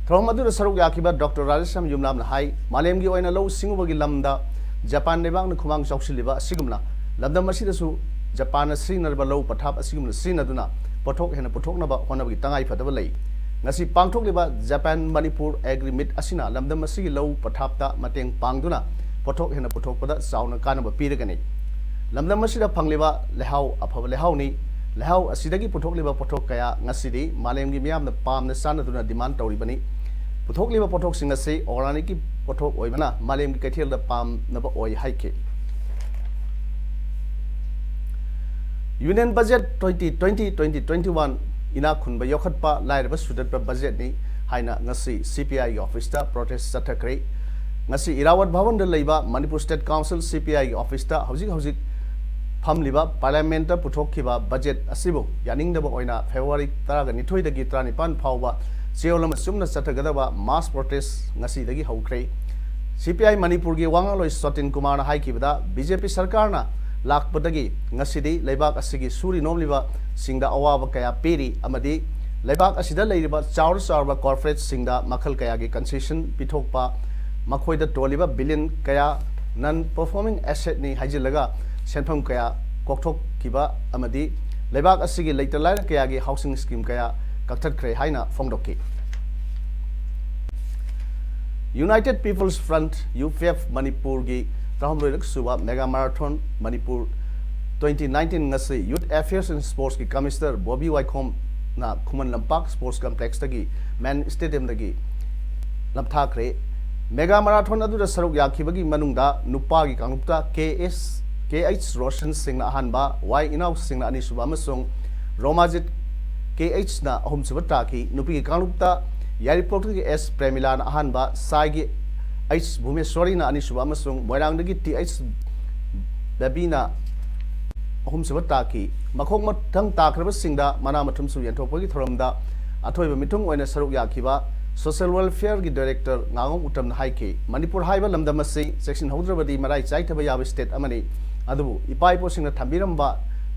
ꯊꯧꯔꯝ ꯑꯗꯨꯗ ꯁꯔꯨꯛ ꯌꯥꯈꯤꯕ ꯗꯣꯛꯇꯔ ꯔꯥꯙꯦꯁ꯭ꯌꯥꯝ ꯌꯨꯝꯅꯥꯝꯅ ꯍꯥꯏ, ꯃꯥꯂꯦꯝꯒꯤ ꯑꯣꯏꯅ ꯂꯧꯎ ꯁꯤꯡꯎꯕꯒꯤ ꯂꯝꯗ ꯖꯄꯥꯟ ꯂꯩꯕꯥꯛꯅ ꯈꯨꯃꯥꯡ ꯆꯥꯎꯁꯤꯜꯂꯤꯕ ꯑꯁꯤꯒꯨꯝꯅ ꯂꯝꯗꯝ ꯑꯁꯤꯗꯁꯨ ꯖꯄꯥꯟꯅ ꯁꯤꯖꯤꯟꯅꯔꯤꯕ ꯂꯧ ꯄꯊꯥꯞ ꯑꯁꯤꯒꯨꯝꯅ ꯁꯤꯖꯤꯟꯅꯗꯨꯅ ꯄꯣꯠꯊꯣꯛ ꯍꯦꯟꯅ ꯄꯨꯊꯣꯛꯅꯕ ꯍꯣꯠꯅꯕꯒꯤ ꯇꯉꯥꯏ ꯐꯗꯕ ꯂꯩ꯫ ꯉꯁꯤ ꯄꯥꯡꯊꯣꯛꯂꯤꯕ ꯖꯄꯥꯟ ꯃꯅꯤꯄꯨꯔ Agri Meet ꯑꯁꯤꯅ ꯂꯝꯗꯝ ꯑꯁꯤꯒꯤ ꯂꯧ ꯄꯊꯥꯞꯇ ꯃꯇꯦꯡ ꯄꯥꯡꯗꯨꯅ ꯄꯣꯠꯊꯣꯛ ꯍꯦꯟꯅ ꯄꯨꯊꯣꯛꯄꯗ ꯆꯥꯎꯅ ꯀꯥꯟꯅꯕ ꯄꯤꯔꯒꯅꯤ꯫ ꯂꯝꯗꯝ ꯑꯁꯤꯗ ꯐꯪꯂꯤꯕ ꯂꯩꯍꯥꯎ, ꯑꯐꯕ ꯂꯩꯍꯥꯎꯅꯤ꯫ ꯂꯩꯍꯥꯎ ꯑꯁꯤꯗꯒꯤ ꯄꯨꯊꯣꯛꯂꯤꯕ ꯄꯣꯠꯊꯣꯛ ꯀꯌꯥ ꯉꯁꯤꯗꯤ ꯃꯥꯂꯦꯝꯒꯤ ꯃꯤꯌꯥꯝꯅ ꯄꯥꯝꯅ ꯆꯥꯅꯗꯨꯅ demand ꯇꯧꯔꯤꯕꯅꯤ꯫ ꯄꯨꯊꯣꯛꯂꯤꯕ ꯄꯣꯠꯊꯣꯛꯁꯤꯡ ꯑꯁꯤ organicꯀꯤ ꯄꯣꯠꯊꯣꯛ ꯑꯣꯏꯕꯅ ꯃꯥꯂꯦꯝꯒꯤ ꯀꯩꯊꯦꯜꯗ ꯄꯥꯝꯅꯕ ꯑꯣꯏ ꯍꯥꯏꯈꯤ꯫ Union Budget twenty twenty, twenty twenty-one, ꯏꯅꯥꯛ ꯈꯨꯟꯕ ꯌꯣꯛꯈꯠꯄ, ꯂꯥꯏꯔꯕ ꯁꯨꯗꯠꯄ budgetꯅꯤ ꯍꯥꯏꯅ ꯉꯁꯤ CPIꯒꯤ officeꯇ protest ꯆꯠꯊꯈ꯭ꯔꯦ꯫ ꯉꯁꯤ ꯏꯔꯥꯋꯠ ꯚꯕꯟꯗ ꯂꯩꯕ Manipur State Council CPIꯒꯤ officeꯇ ꯍꯧꯖꯤꯛ ꯍꯧꯖꯤꯛ ꯐꯝꯂꯤꯕ parliamentꯇ ꯄꯨꯊꯣꯛꯈꯤꯕ budget ꯑꯁꯤꯕꯨ ꯌꯥꯅꯤꯡꯗꯕ ꯑꯣꯏꯅ February ꯇꯔꯥꯒ ꯅꯤꯊꯣꯏꯗꯒꯤ ꯇꯔꯥꯅꯤꯄꯥꯟ ꯐꯥꯎꯕ ꯆꯌꯣꯜ ꯑꯃ ꯆꯨꯝꯅ ꯆꯠꯊꯒꯗꯕ mass protest ꯉꯁꯤꯗꯒꯤ ꯍꯧꯈ꯭ꯔꯦ꯫ CPI ꯃꯅꯤꯄꯨꯔꯒꯤ ꯋꯥꯉꯥꯡꯂꯣꯏ ꯁꯣꯇꯤꯟ ꯀꯨꯃꯥꯔꯅ ꯍꯥꯏꯈꯤꯕꯗ, BJP ꯁꯔꯀꯥꯔꯅ ꯂꯥꯛꯄꯗꯒꯤ ꯉꯁꯤꯗꯤ ꯂꯩꯕꯥꯛ ꯑꯁꯤꯒꯤ ꯁꯨꯔꯤ ꯅꯣꯝꯂꯤꯕꯁꯤꯡꯗ ꯑꯋꯥꯕ ꯀꯌꯥ ꯄꯤꯔꯤ ꯑꯃꯗꯤ ꯂꯩꯕꯥꯛ ꯑꯁꯤꯗ ꯂꯩꯔꯤꯕ ꯆꯥꯎꯔ ꯆꯥꯎꯔꯕ corporateꯁꯤꯡꯗ ꯃꯈꯜ ꯀꯌꯥꯒꯤ concession ꯄꯤꯊꯣꯛꯄ, ꯃꯈꯣꯏꯗ ꯇꯣꯜꯂꯤꯕ billion ꯀꯌꯥ non performing assetꯅꯤ ꯍꯥꯏꯖꯤꯜꯂꯒ ꯁꯦꯟꯐꯝ ꯀꯌꯥ ꯀꯣꯛꯊꯣꯛꯈꯤꯕ ꯑꯃꯗꯤ ꯂꯩꯕꯥꯛ ꯑꯁꯤꯒꯤ ꯂꯩꯇ ꯂꯥꯏꯔ ꯀꯌꯥꯒꯤ housing scheme ꯀꯌꯥ ꯀꯛꯊꯠꯈ꯭ꯔꯦ ꯍꯥꯏꯅ ꯐꯣꯡꯗꯣꯛꯈꯤ꯫ United People's Front, UPF, ꯃꯅꯤꯄꯨꯔꯒꯤ ꯇꯔꯥꯍꯨꯝꯗꯣꯏꯔꯛ ꯁꯨꯕ Mega Marathon Manipur twenty nineteen ꯉꯁꯤ Youth Affairs and Sportsꯀꯤ Commissioner Bobby ꯋꯥꯏꯈꯣꯝꯅ Khuman Lampak Sports Complexꯇꯒꯤ main stadiumꯗꯒꯤ ꯂꯝꯊꯥꯈ꯭ꯔꯦ꯫ Mega Marathon ꯑꯗꯨꯗ ꯁꯔꯨꯛ ꯌꯥꯈꯤꯕꯒꯤ ꯃꯅꯨꯡꯗ ꯅꯨꯄꯥꯒꯤ ꯀꯥꯡꯂꯨꯞꯇ KS, KH ꯔꯣꯁꯟ ꯁꯤꯡꯅ ꯑꯍꯥꯟꯕ, Y ꯏꯅꯥꯎ ꯁꯤꯡꯅ ꯑꯅꯤꯁꯨꯕ ꯑꯃꯁꯨꯡ ꯔꯣꯃꯥꯖꯤꯠ KHꯅ ꯑꯍꯨꯝꯁꯨꯕ ꯇꯥꯈꯤ꯫ ꯅꯨꯄꯤꯒꯤ ꯀꯥꯡꯂꯨꯞꯇ ꯌꯥꯏꯔꯤꯄꯣꯛꯇꯒꯤ S ꯄ꯭ꯔꯦꯃꯤꯂꯥꯅ ꯑꯍꯥꯟꯕ, ꯁꯥꯏꯒꯤ ꯑꯩꯆ ꯚꯨꯃꯦꯁ꯭ꯋꯔꯤꯅ ꯑꯅꯤꯁꯨꯕ ꯑꯃꯁꯨꯡ ꯃꯣꯏꯔꯥꯡꯗꯒꯤ ꯇꯤ ꯑꯩꯆ ꯕꯦꯕꯤꯅ ꯑꯍꯨꯝꯁꯨꯕ ꯇꯥꯈꯤ꯫ ꯃꯈꯣꯡ ꯃꯊꯪ ꯇꯥꯈ꯭ꯔꯕꯁꯤꯡꯗ ꯃꯅꯥ ꯃꯊꯨꯝꯁꯨ ꯌꯦꯟꯊꯣꯛꯄꯒꯤ ꯊꯧꯔꯝꯗ ꯑꯊꯣꯏꯕ ꯃꯤꯊꯨꯡ ꯑꯣꯏꯅ ꯁꯔꯨꯛ ꯌꯥꯈꯤꯕ ꯁꯣꯁꯤꯌꯦꯜ ꯋꯦꯜꯐꯤꯌꯔꯒꯤ ꯗꯥꯏꯔꯦꯛꯇꯔ ꯉꯥꯉꯣꯝ ꯎꯇꯝꯅ ꯍꯥꯏꯈꯤ, ꯃꯅꯤꯄꯨꯔ ꯍꯥꯏꯕ ꯂꯝꯗꯝ ꯑꯁꯤ ꯆꯦꯛꯁꯤꯟꯍꯧꯗ꯭ꯔꯕꯗꯤ ꯃꯔꯥꯏ ꯆꯥꯏꯊꯕ ꯌꯥꯕ ꯁ꯭ꯇꯦꯠ ꯑꯃꯅꯤ꯫ ꯑꯗꯨꯕꯨ ꯏꯄꯥ ꯏꯄꯨꯁꯤꯡꯅ ꯊꯝꯕꯤꯔꯝꯕ,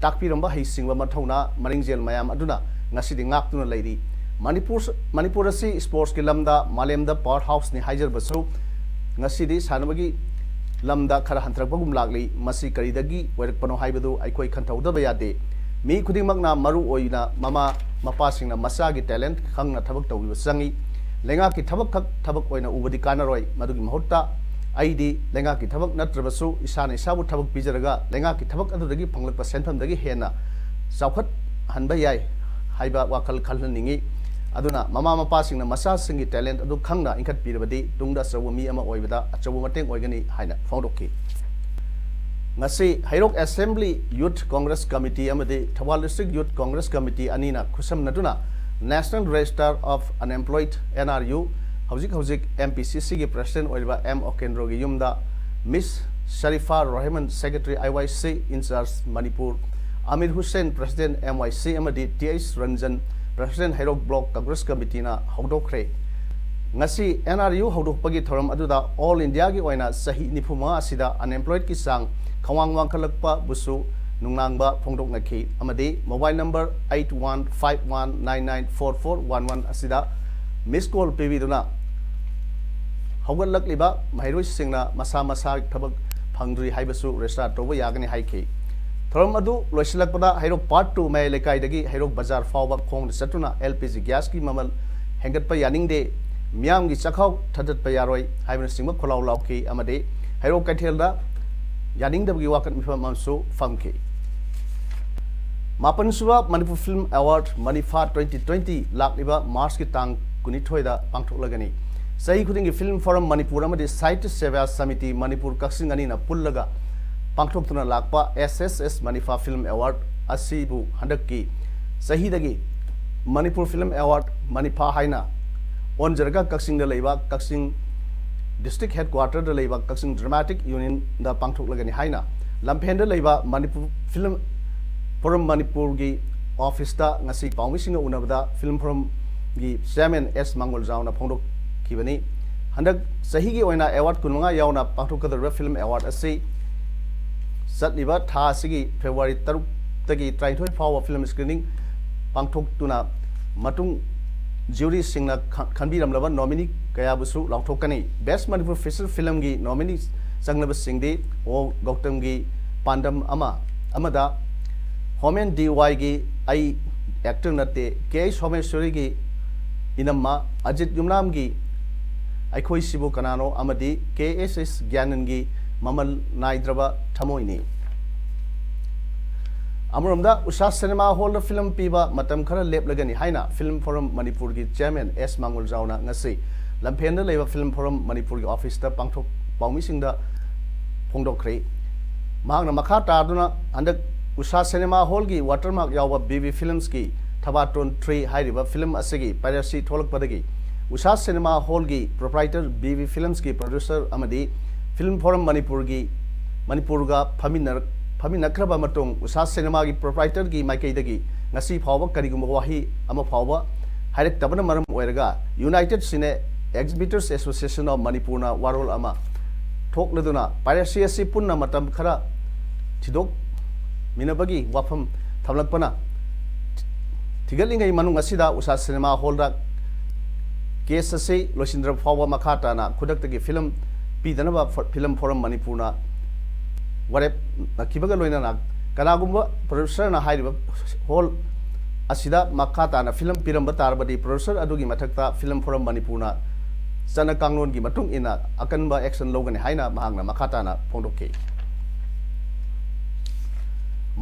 ꯇꯥꯛꯄꯤꯔꯝꯕ ꯍꯩꯁꯤꯡꯕ ꯃꯊꯧꯅꯥ ꯃꯔꯤꯡꯖꯦꯜ ꯃꯌꯥꯝ ꯑꯗꯨꯅ ꯉꯁꯤꯗꯤ ꯉꯥꯛꯇꯨꯅ ꯂꯩꯔꯤ꯫ ꯃꯅꯤꯄꯨꯔ, ꯃꯅꯤꯄꯨꯔ ꯑꯁꯤ ꯁ꯭ꯄꯣꯔꯠꯁꯀꯤ ꯂꯝꯗ ꯃꯥꯂꯦꯝꯗ ꯄꯥꯋꯔ ꯍꯥꯎꯁꯅꯤ ꯍꯥꯏꯖꯔꯕꯁꯨ, ꯉꯁꯤꯗꯤ ꯁꯥꯟꯅꯕꯒꯤ ꯂꯝꯗ ꯈꯔ ꯍꯟꯊꯔꯛꯄꯒꯨꯝ ꯂꯥꯛꯂꯤ꯫ ꯃꯁꯤ ꯀꯔꯤꯗꯒꯤ ꯑꯣꯏꯔꯛꯄꯅꯣ ꯍꯥꯏꯕꯗꯨ ꯑꯩꯈꯣꯏ ꯈꯟꯊꯍꯧꯗꯕ ꯌꯥꯗꯦ꯫ ꯃꯤ ꯈꯨꯗꯤꯡꯃꯛꯅ, ꯃꯔꯨ ꯑꯣꯏꯅ ꯃꯃꯥ ꯃꯄꯥꯁꯤꯡꯅ, ꯃꯆꯥꯒꯤ ꯇꯦꯂꯦꯟꯠ ꯈꯪꯅ ꯊꯕꯛ ꯇꯧꯕꯤꯕ ꯆꯪꯏ꯫ ꯂꯩꯉꯥꯛꯀꯤ ꯊꯕꯛ ꯈꯛ ꯊꯕꯛ ꯑꯣꯏꯅ ꯎꯕꯗꯤ ꯀꯥꯟꯅꯔꯣꯏ꯫ ꯃꯗꯨꯒꯤ ꯃꯍꯨꯠꯇ ꯑꯩꯗꯤ ꯂꯩꯉꯥꯛꯀꯤ ꯊꯕꯛ ꯅꯠꯇ꯭ꯔꯕꯁꯨ ꯏꯁꯥꯅ ꯏꯁꯥꯕꯨ ꯊꯕꯛ ꯄꯤꯖꯔꯒ ꯂꯩꯉꯥꯛꯀꯤ ꯊꯕꯛ ꯑꯗꯨꯗꯒꯤ ꯐꯪꯂꯛꯄ ꯁꯦꯟꯐꯝꯗꯒꯤ ꯍꯦꯟꯅ ꯆꯥꯎꯈꯠꯍꯟꯕ ꯌꯥꯏ ꯍꯥꯏꯕ ꯋꯥꯈꯜ ꯈꯜꯍꯟꯅꯤꯡꯏ꯫ ꯑꯗꯨꯅ ꯃꯃꯥ ꯃꯄꯥꯁꯤꯡꯅ ꯃꯆꯥꯁꯤꯡꯒꯤ ꯇꯦꯂꯦꯟꯠ ꯑꯗꯨ ꯈꯪꯅ ꯏꯟꯈꯠꯄꯤꯔꯕꯗꯤ ꯇꯨꯡꯗ ꯑꯆꯧꯕ ꯃꯤ ꯑꯃ ꯑꯣꯏꯕꯗ ꯑꯆꯧꯕ ꯃꯇꯦꯡ ꯑꯣꯏꯒꯅꯤ ꯍꯥꯏꯅ ꯐꯣꯡꯗꯣꯛꯈꯤ꯫ ꯉꯁꯤ ꯍꯩꯔꯣꯛ ꯑꯦꯁꯦꯝꯕ꯭ꯂꯤ ꯌꯨꯊ ꯀꯣꯡꯒ꯭ꯔꯦꯁ ꯀꯃꯤꯇꯤ ꯑꯃꯗꯤ Thoubal district youth Congress committee ꯑꯅꯤꯅ ꯈꯨꯠꯁꯝꯅꯗꯨꯅ National Register of Unemployed, N R U, ꯍꯧꯖꯤꯛ ꯍꯧꯖꯤꯛ M P C C ꯒꯤ ꯄ꯭ꯔꯦꯁꯤꯗꯦꯟꯠ ꯑꯣꯏꯔꯤꯕ ꯑꯦꯝ ꯑꯣꯀꯦꯟꯗ꯭ꯔꯣꯒꯤ ꯌꯨꯝꯗ Miss Sharifa Rahman, secretary I Y C in charge ꯃꯅꯤꯄꯨꯔ, Amir Hussain, president M Y C, ꯑꯃꯗꯤ T H Ranjan, president Heirok block Congress ꯀꯃꯤꯇꯤꯅ ꯍꯧꯗꯣꯛꯈ꯭ꯔꯦ꯫ ꯉꯁꯤ N R U ꯍꯧꯗꯣꯛꯄꯒꯤ ꯊꯧꯔꯝ ꯑꯗꯨꯗ ꯑꯣꯜ ꯏꯟꯗꯤꯌꯥꯒꯤ ꯑꯣꯏꯅ ꯆꯍꯤ ꯅꯤꯐꯨ ꯃꯉꯥ ꯑꯁꯤꯗ ꯑꯟꯑꯦꯝꯄ꯭ꯂꯣꯏꯗꯀꯤ ꯆꯥꯡ ꯈ꯭ꯋꯥꯡ ꯋꯥꯡꯈꯠꯂꯛꯄꯕꯨꯁꯨ ꯅꯨꯡꯅꯥꯡꯕ ꯐꯣꯡꯗꯣꯛꯅꯈꯤ ꯑꯃꯗꯤ mobile number eight one five one nine nine four four one one ꯑꯁꯤꯗ ꯃꯤꯁ ꯀꯣꯜ ꯄꯤꯕꯤꯗꯨꯅ ꯍꯧꯒꯠꯂꯛꯂꯤꯕ ꯃꯍꯩꯔꯣꯏꯁꯤꯡꯅ ꯃꯁꯥ ꯃꯁꯥ ꯊꯕꯛ ꯐꯪꯗ꯭ꯔꯤ ꯍꯥꯏꯕꯁꯨ ꯔꯦꯖꯤꯁꯇꯥꯔ ꯇꯧꯕ ꯌꯥꯒꯅꯤ ꯍꯥꯏꯈꯤ꯫ ꯊꯧꯔꯝ ꯑꯗꯨ ꯂꯣꯏꯁꯤꯜꯂꯛꯄꯗ ꯍꯩꯔꯣꯛ ꯄꯥꯔꯠ ꯇꯨ ꯃꯌꯥꯏ ꯂꯩꯀꯥꯏꯗꯒꯤ ꯍꯩꯔꯣꯛ ꯕꯖꯥꯔ ꯐꯥꯎꯕ ꯈꯣꯡꯅ ꯆꯠꯇꯨꯅ L P G gas ꯀꯤ ꯃꯃꯜ ꯍꯦꯟꯒꯠꯄ ꯌꯥꯅꯤꯡꯗꯦ, ꯃꯤꯌꯥꯝꯒꯤ ꯆꯥꯛꯈꯥꯎ ꯊꯟꯒꯠꯄ ꯌꯥꯔꯣꯏ ꯍꯥꯏꯕꯅꯆꯤꯡꯕ ꯈꯣꯜꯂꯥꯎ ꯂꯥꯎꯈꯤ ꯑꯃꯗꯤ ꯍꯩꯔꯣꯛ ꯀꯩꯊꯦꯜꯗ ꯌꯥꯅꯤꯡꯗꯕꯒꯤ ꯋꯥꯀꯠ ꯃꯤꯐꯝ ꯑꯃꯁꯨ ꯐꯝꯈꯤ꯫ ꯃꯥꯄꯟꯁꯨꯕ Manipur film award Manifa twenty twenty ꯂꯥꯛꯂꯤꯕ ꯃꯥꯔꯆꯀꯤ ꯇꯥꯡ ꯀꯨꯟꯅꯤꯊꯣꯏꯗ ꯄꯥꯡꯊꯣꯛꯂꯒꯅꯤ꯫ ꯆꯍꯤ ꯈꯨꯗꯤꯡꯒꯤ ꯐꯤꯜꯝ ꯐꯣꯔꯝ ꯃꯅꯤꯄꯨꯔ ꯑꯃꯗꯤ ꯁꯥꯍꯤꯇ꯭ꯌ ꯁꯦꯕꯥ ꯁꯃꯤꯇꯤ ꯃꯅꯤꯄꯨꯔ ꯀꯛꯆꯤꯡ ꯑꯅꯤꯅ ꯄꯨꯜꯂꯒ ꯄꯥꯡꯊꯣꯛꯇꯨꯅ ꯂꯥꯛꯄ S S S Manifa film award ꯑꯁꯤꯕꯨ ꯍꯟꯗꯛꯀꯤ ꯆꯍꯤꯗꯒꯤ ꯃꯅꯤꯄꯨꯔ ꯐꯤꯜꯝ ꯑꯦꯋꯥꯔꯗ ꯃꯅꯤꯐꯥ ꯍꯥꯏꯅ ꯑꯣꯟꯖꯔꯒ ꯀꯛꯆꯤꯡꯗ ꯂꯩꯕ ꯀꯛꯆꯤꯡ ꯗꯤꯁꯇ꯭ꯔꯤꯛ ꯍꯦꯗꯀ꯭ꯋꯥꯇꯔꯗ ꯂꯩꯕ ꯀꯛꯆꯤꯡ ꯗ꯭ꯔꯃꯥꯇꯤꯛ ꯌꯨꯅꯤꯌꯟꯗ ꯄꯥꯡꯊꯣꯛꯂꯒꯅꯤ ꯍꯥꯏꯅ ꯂꯝꯐꯦꯟꯗ ꯂꯩꯕ ꯃꯅꯤꯄꯨꯔ ꯐꯤꯂꯝ ꯐꯣꯔꯝ ꯃꯅꯤꯄꯨꯔꯒꯤ ꯑꯣꯐꯤꯁꯇ ꯉꯁꯤ ꯄꯥꯎꯃꯤꯁꯤꯡꯒ ꯎꯅꯕꯗ ꯐꯤꯂꯝ ꯐꯣꯔꯝꯒꯤ ꯆꯤꯌꯥꯔꯃꯦꯟ ꯑꯦꯁ ꯃꯥꯡꯒꯣꯜꯖꯥꯎꯅ ꯐꯣꯡꯗꯣꯛꯈꯤꯕꯅꯤ꯫ ꯍꯟꯗꯛ ꯆꯍꯤꯒꯤ ꯑꯣꯏꯅ ꯑꯦꯋꯥꯔꯗ ꯀꯨꯟꯃꯉꯥ ꯌꯥꯎꯅ ꯄꯥꯡꯊꯣꯛꯀꯗꯧꯔꯤꯕ ꯐꯤꯂꯝ ꯑꯦꯋꯥꯔꯗ ꯑꯁꯤ ꯆꯠꯂꯤꯕ ꯊꯥ ꯑꯁꯤꯒꯤ ꯐꯦꯕ꯭ꯔꯨꯋꯥꯔꯤ ꯇꯔꯨꯛꯇꯒꯤ ꯇꯔꯥꯅꯤꯊꯣꯏ ꯐꯥꯎꯕ ꯐꯤꯂꯝ ꯁ꯭ꯀ꯭ꯔꯤꯅꯤꯡ ꯄꯥꯡꯊꯣꯛꯇꯨꯅ ꯃꯇꯨꯡ ꯖ꯭ꯌꯨꯔꯤꯁꯤꯡꯅ ꯈ-, ꯈꯟꯕꯤꯔꯝꯂꯕ ꯅꯣꯃꯤꯅꯤ ꯀꯌꯥꯕꯨꯁꯨ ꯂꯥꯎꯊꯣꯛꯀꯅꯤ꯫ ꯕꯦꯁ꯭ꯠ ꯃꯅꯤꯄꯨꯔ ꯐꯤꯆꯔ ꯐꯤꯂꯝꯒꯤ ꯅꯣꯃꯤꯅꯤ ꯆꯪꯂꯕꯁꯤꯡꯗꯤ ꯑꯣ ꯒꯧꯇꯝꯒꯤ ꯄꯥꯟꯗꯝ ꯑꯃ ꯑꯃꯗ ꯍꯣꯃꯦꯟ ꯗꯤ ꯋꯥꯏꯒꯤ ꯑꯩ ꯑꯦꯛꯇꯔ ꯅꯠꯇꯦ, ꯀꯦ ꯑꯩꯆ ꯁꯣꯃꯦꯁ꯭ꯋꯔꯤꯒꯤ ꯏꯅꯝꯃ, ꯑꯖꯤꯠ ꯌꯨꯝꯅꯥꯝꯒꯤ ꯑꯩꯈꯣꯏꯁꯤꯕꯨ ꯀꯅꯥꯅꯣ ꯑꯃꯗꯤ ꯀꯦ ꯑꯦꯁ ꯑꯦꯁ ꯒ꯭ꯌꯥꯅꯟꯒꯤ ꯃꯃꯜ ꯅꯥꯏꯗ꯭ꯔꯕ ꯊꯃꯣꯏꯅꯤ꯫ ꯑꯃꯔꯣꯝꯗ ꯎꯁꯥ ꯁꯤꯅꯦꯃꯥ ꯍꯣꯜꯗ ꯐꯤꯂꯝ ꯄꯤꯕ ꯃꯇꯝ ꯈꯔ ꯂꯦꯞꯂꯒꯅꯤ ꯍꯥꯏꯅ ꯐꯤꯂꯝ ꯐꯣꯔꯝ ꯃꯅꯤꯄꯨꯔꯒꯤ ꯆꯤꯌꯥꯔꯃꯦꯟ ꯑꯦꯁ ꯃꯥꯡꯒꯣꯜꯖꯥꯎꯅ ꯉꯁꯤ ꯂꯝꯐꯦꯟꯗ ꯂꯩꯕ ꯐꯤꯂꯝ ꯐꯣꯔꯝ ꯃꯅꯤꯄꯨꯔꯒꯤ ꯑꯣꯐꯤꯁꯇ ꯄꯥꯡꯊꯣꯛ ꯄꯥꯎꯃꯤꯁꯤꯡꯗ ꯐꯣꯡꯗꯣꯛꯈ꯭ꯔꯦ꯫ ꯃꯍꯥꯛꯅ ꯃꯈꯥ ꯇꯥꯗꯨꯅ ꯍꯟꯗꯛ ꯎꯁꯥ ꯁꯤꯅꯦꯃꯥ ꯍꯣꯜꯒꯤ ꯋꯥꯇꯔꯃꯥꯔꯛ ꯌꯥꯎꯕ ꯕꯤ ꯕꯤ ꯐꯤꯂꯝꯁꯀꯤ ꯊꯕꯥꯇꯣꯟ ꯊ꯭ꯔꯤ ꯍꯥꯏꯔꯤꯕ ꯐꯤꯂꯝ ꯑꯁꯤꯒꯤ ꯄꯥꯏꯔꯦꯁꯤ ꯊꯣꯛꯂꯛꯄꯗꯒꯤ ꯎꯁꯥ ꯁꯤꯅꯦꯃꯥ ꯍꯣꯜꯒꯤ ꯄ꯭ꯔꯣꯄ꯭ꯔꯥꯏꯇꯔ, ꯕꯤ ꯕꯤ ꯐꯤꯂꯝꯁꯀꯤ ꯄ꯭ꯔꯣꯗ꯭ꯌꯨꯁꯔ ꯑꯃꯗꯤ ꯐꯤꯂꯝ ꯐꯣꯔꯝ ꯃꯅꯤꯄꯨꯔꯒꯤ, ꯃꯅꯤꯄꯨꯔꯒ ꯐꯝꯃꯤꯟꯅꯔꯛ-, ꯐꯝꯃꯤꯟꯅꯈ꯭ꯔꯕ ꯃꯇꯨꯡ ꯎꯁꯥ ꯁꯤꯅꯦꯃꯥꯒꯤ ꯄ꯭ꯔꯣꯄ꯭ꯔꯥꯏꯇꯔꯒꯤ ꯃꯥꯏꯀꯩꯗꯒꯤ ꯉꯁꯤ ꯐꯥꯎꯕ ꯀꯔꯤꯒꯨꯝꯕ ꯋꯥꯍꯩ ꯑꯃ ꯐꯥꯎꯕ ꯍꯥꯏꯔꯛꯇꯕꯅ ꯃꯔꯝ ꯑꯣꯏꯔꯒ United Cine Exhibitors Association of Manipurꯅ ꯋꯥꯔꯣꯜ ꯑꯃ ꯊꯣꯛꯂꯗꯨꯅ ꯄꯥꯏꯔꯦꯁꯤ ꯑꯁꯤ ꯄꯨꯟꯅ ꯃꯇꯝ ꯈꯔ ꯊꯤꯗꯣꯛꯃꯤꯟꯅꯕꯒꯤ ꯋꯥꯐꯝ ꯊꯝꯂꯛꯄꯅ ꯊꯤꯒꯠꯂꯤꯉꯩ ꯃꯅꯨꯡ ꯑꯁꯤꯗ ꯎꯁꯥ ꯁꯤꯅꯦꯃꯥ ꯍꯣꯜꯗ ꯀꯦꯁ ꯑꯁꯤ ꯂꯣꯏꯁꯤꯟꯗ꯭ꯔꯕ ꯐꯥꯎꯕ ꯃꯈꯥ ꯇꯥꯅ ꯈꯨꯗꯛꯇꯒꯤ ꯐꯤꯂꯝ ꯄꯤꯗꯅꯕ ꯐ-, ꯐꯤꯂꯝ ꯐꯣꯔꯝ ꯃꯅꯤꯄꯨꯔꯅ ꯋꯥꯔꯦꯞ ꯅꯈꯤꯕꯒ ꯂꯣꯏꯅꯅ ꯀꯅꯥꯒꯨꯝꯕ ꯄ꯭ꯔꯣꯗ꯭ꯌꯨꯁꯔꯅ ꯍꯥꯏꯔꯤꯕ ꯍꯣꯜ ꯑꯁꯤꯗ ꯃꯈꯥ ꯇꯥꯅ ꯐꯤꯂꯝ ꯄꯤꯔꯝꯕ ꯇꯥꯔꯕꯗꯤ ꯄ꯭ꯔꯣꯗ꯭ꯌꯨꯁꯔ ꯑꯗꯨꯒꯤ ꯃꯊꯛꯇ ꯐꯤꯂꯝ ꯐꯣꯔꯝ ꯃꯅꯤꯄꯨꯔꯅ ꯆꯠꯅ ꯀꯥꯡꯂꯣꯟꯒꯤ ꯃꯇꯨꯡ ꯏꯟꯅ ꯑꯀꯟꯕ ꯑꯦꯛꯁꯟ ꯂꯧꯒꯅꯤ ꯍꯥꯏꯅ ꯃꯍꯥꯛꯅ ꯃꯈꯥ ꯇꯥꯅ ꯐꯣꯡꯗꯣꯛꯈꯤ꯫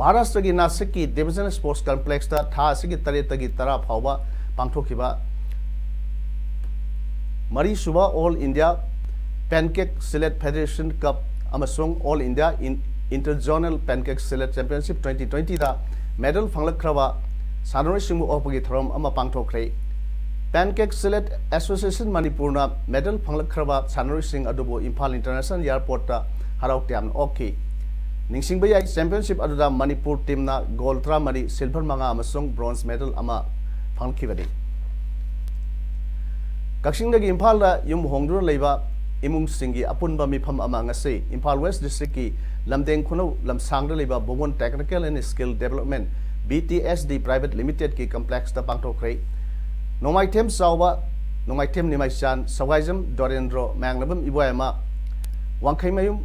ꯃꯍꯥꯔꯥꯁꯇ꯭ꯔꯒꯤ ꯅꯥꯁꯤꯛꯀꯤ ꯗꯤꯚꯤꯖꯅꯦꯜ ꯁ꯭ꯄꯣꯔꯠꯁ ꯀꯝꯄ꯭ꯂꯦꯛꯁꯇ ꯊꯥ ꯑꯁꯤꯒꯤ ꯇꯔꯦꯠꯇꯒꯤ ꯇꯔꯥ ꯐꯥꯎꯕ ꯄꯥꯡꯊꯣꯛꯈꯤꯕ ꯃꯔꯤꯁꯨꯕ ꯑꯣꯜ ꯏꯟꯗꯤꯌꯥ ꯄꯦꯟꯀꯦꯛ ꯁꯤꯂꯦꯠ ꯐꯦꯗꯦꯔꯦꯁꯟ ꯀꯞ ꯑꯃꯁꯨꯡ ꯑꯣꯜ ꯏꯟꯗꯤꯌꯥ ꯏꯟ-, ꯏꯟꯇꯔꯖꯣꯅꯦꯜ ꯄꯦꯟꯀꯦꯛ ꯁꯤꯂꯦꯠ ꯆꯦꯝꯄꯤꯌꯟꯁꯤꯞ ꯇ꯭ꯋꯦꯟꯇꯤ ꯇ꯭ꯋꯦꯟꯇꯤꯗ ꯃꯦꯗꯜ ꯐꯪꯂꯛꯈ꯭ꯔꯕ ꯁꯥꯟꯅꯔꯣꯏꯁꯤꯡꯕꯨ ꯑꯣꯛꯄꯒꯤ ꯊꯧꯔꯝ ꯑꯃ ꯄꯥꯡꯊꯣꯛꯈ꯭ꯔꯦ꯫ Pancake Sledge Association ꯃꯅꯤꯄꯨꯔꯅ medal ꯐꯪꯂꯛꯈ꯭ꯔꯕ ꯁꯥꯟꯅꯔꯣꯏꯁꯤꯡ ꯑꯗꯨꯕꯨ ꯏꯝꯐꯥꯜ International Airportꯇ ꯍꯔꯥꯎ ꯇꯌꯥꯝꯅ ꯑꯣꯛꯈꯤ꯫ ꯅꯤꯡꯁꯤꯡꯕ ꯌꯥꯏ, championship ꯑꯗꯨꯗ ꯃꯅꯤꯄꯨꯔ teamꯅ gold ꯇꯔꯥꯃꯔꯤ, silver ꯃꯉꯥ ꯑꯃꯁꯨꯡ bronze medal ꯑꯃ ꯐꯪꯈꯤꯕꯅꯤ꯫ ꯀꯛꯆꯤꯡꯗꯒꯤ ꯏꯝꯐꯥꯜꯗ ꯌꯨꯝ ꯍꯣꯡꯗꯨꯅ ꯂꯩꯕ ꯏꯃꯨꯡꯁꯤꯡꯒꯤ ꯑꯄꯨꯟꯕ ꯃꯤꯐꯝ ꯑꯃ ꯉꯁꯤ ꯏꯝꯐꯥꯜ West Districtꯀꯤ ꯂꯝꯗꯦꯡ ꯈꯨꯅꯧ ꯂꯝꯁꯥꯡꯗ ꯂꯩꯕ ꯕꯣꯕꯣꯟ Technical and Skill Development, B T S D Private Limitedꯀꯤ complexꯇ ꯄꯥꯡꯊꯣꯛꯈ꯭ꯔꯦ꯫ ꯅꯣꯡꯃꯥꯏꯊꯦꯝ ꯆꯥꯎꯕ, ꯅꯣꯡꯃꯥꯏꯊꯦꯝ ꯅꯤꯃꯥꯏꯆꯥꯟ, ꯁꯋꯥꯏꯖꯝ ꯗꯣꯔꯦꯟꯗ꯭ꯔꯣ, ꯃꯌꯥꯡꯂꯥꯡꯕꯝ ꯏꯕꯣꯌꯥꯏꯃ, ꯋꯥꯡꯈꯩꯃꯌꯨꯝ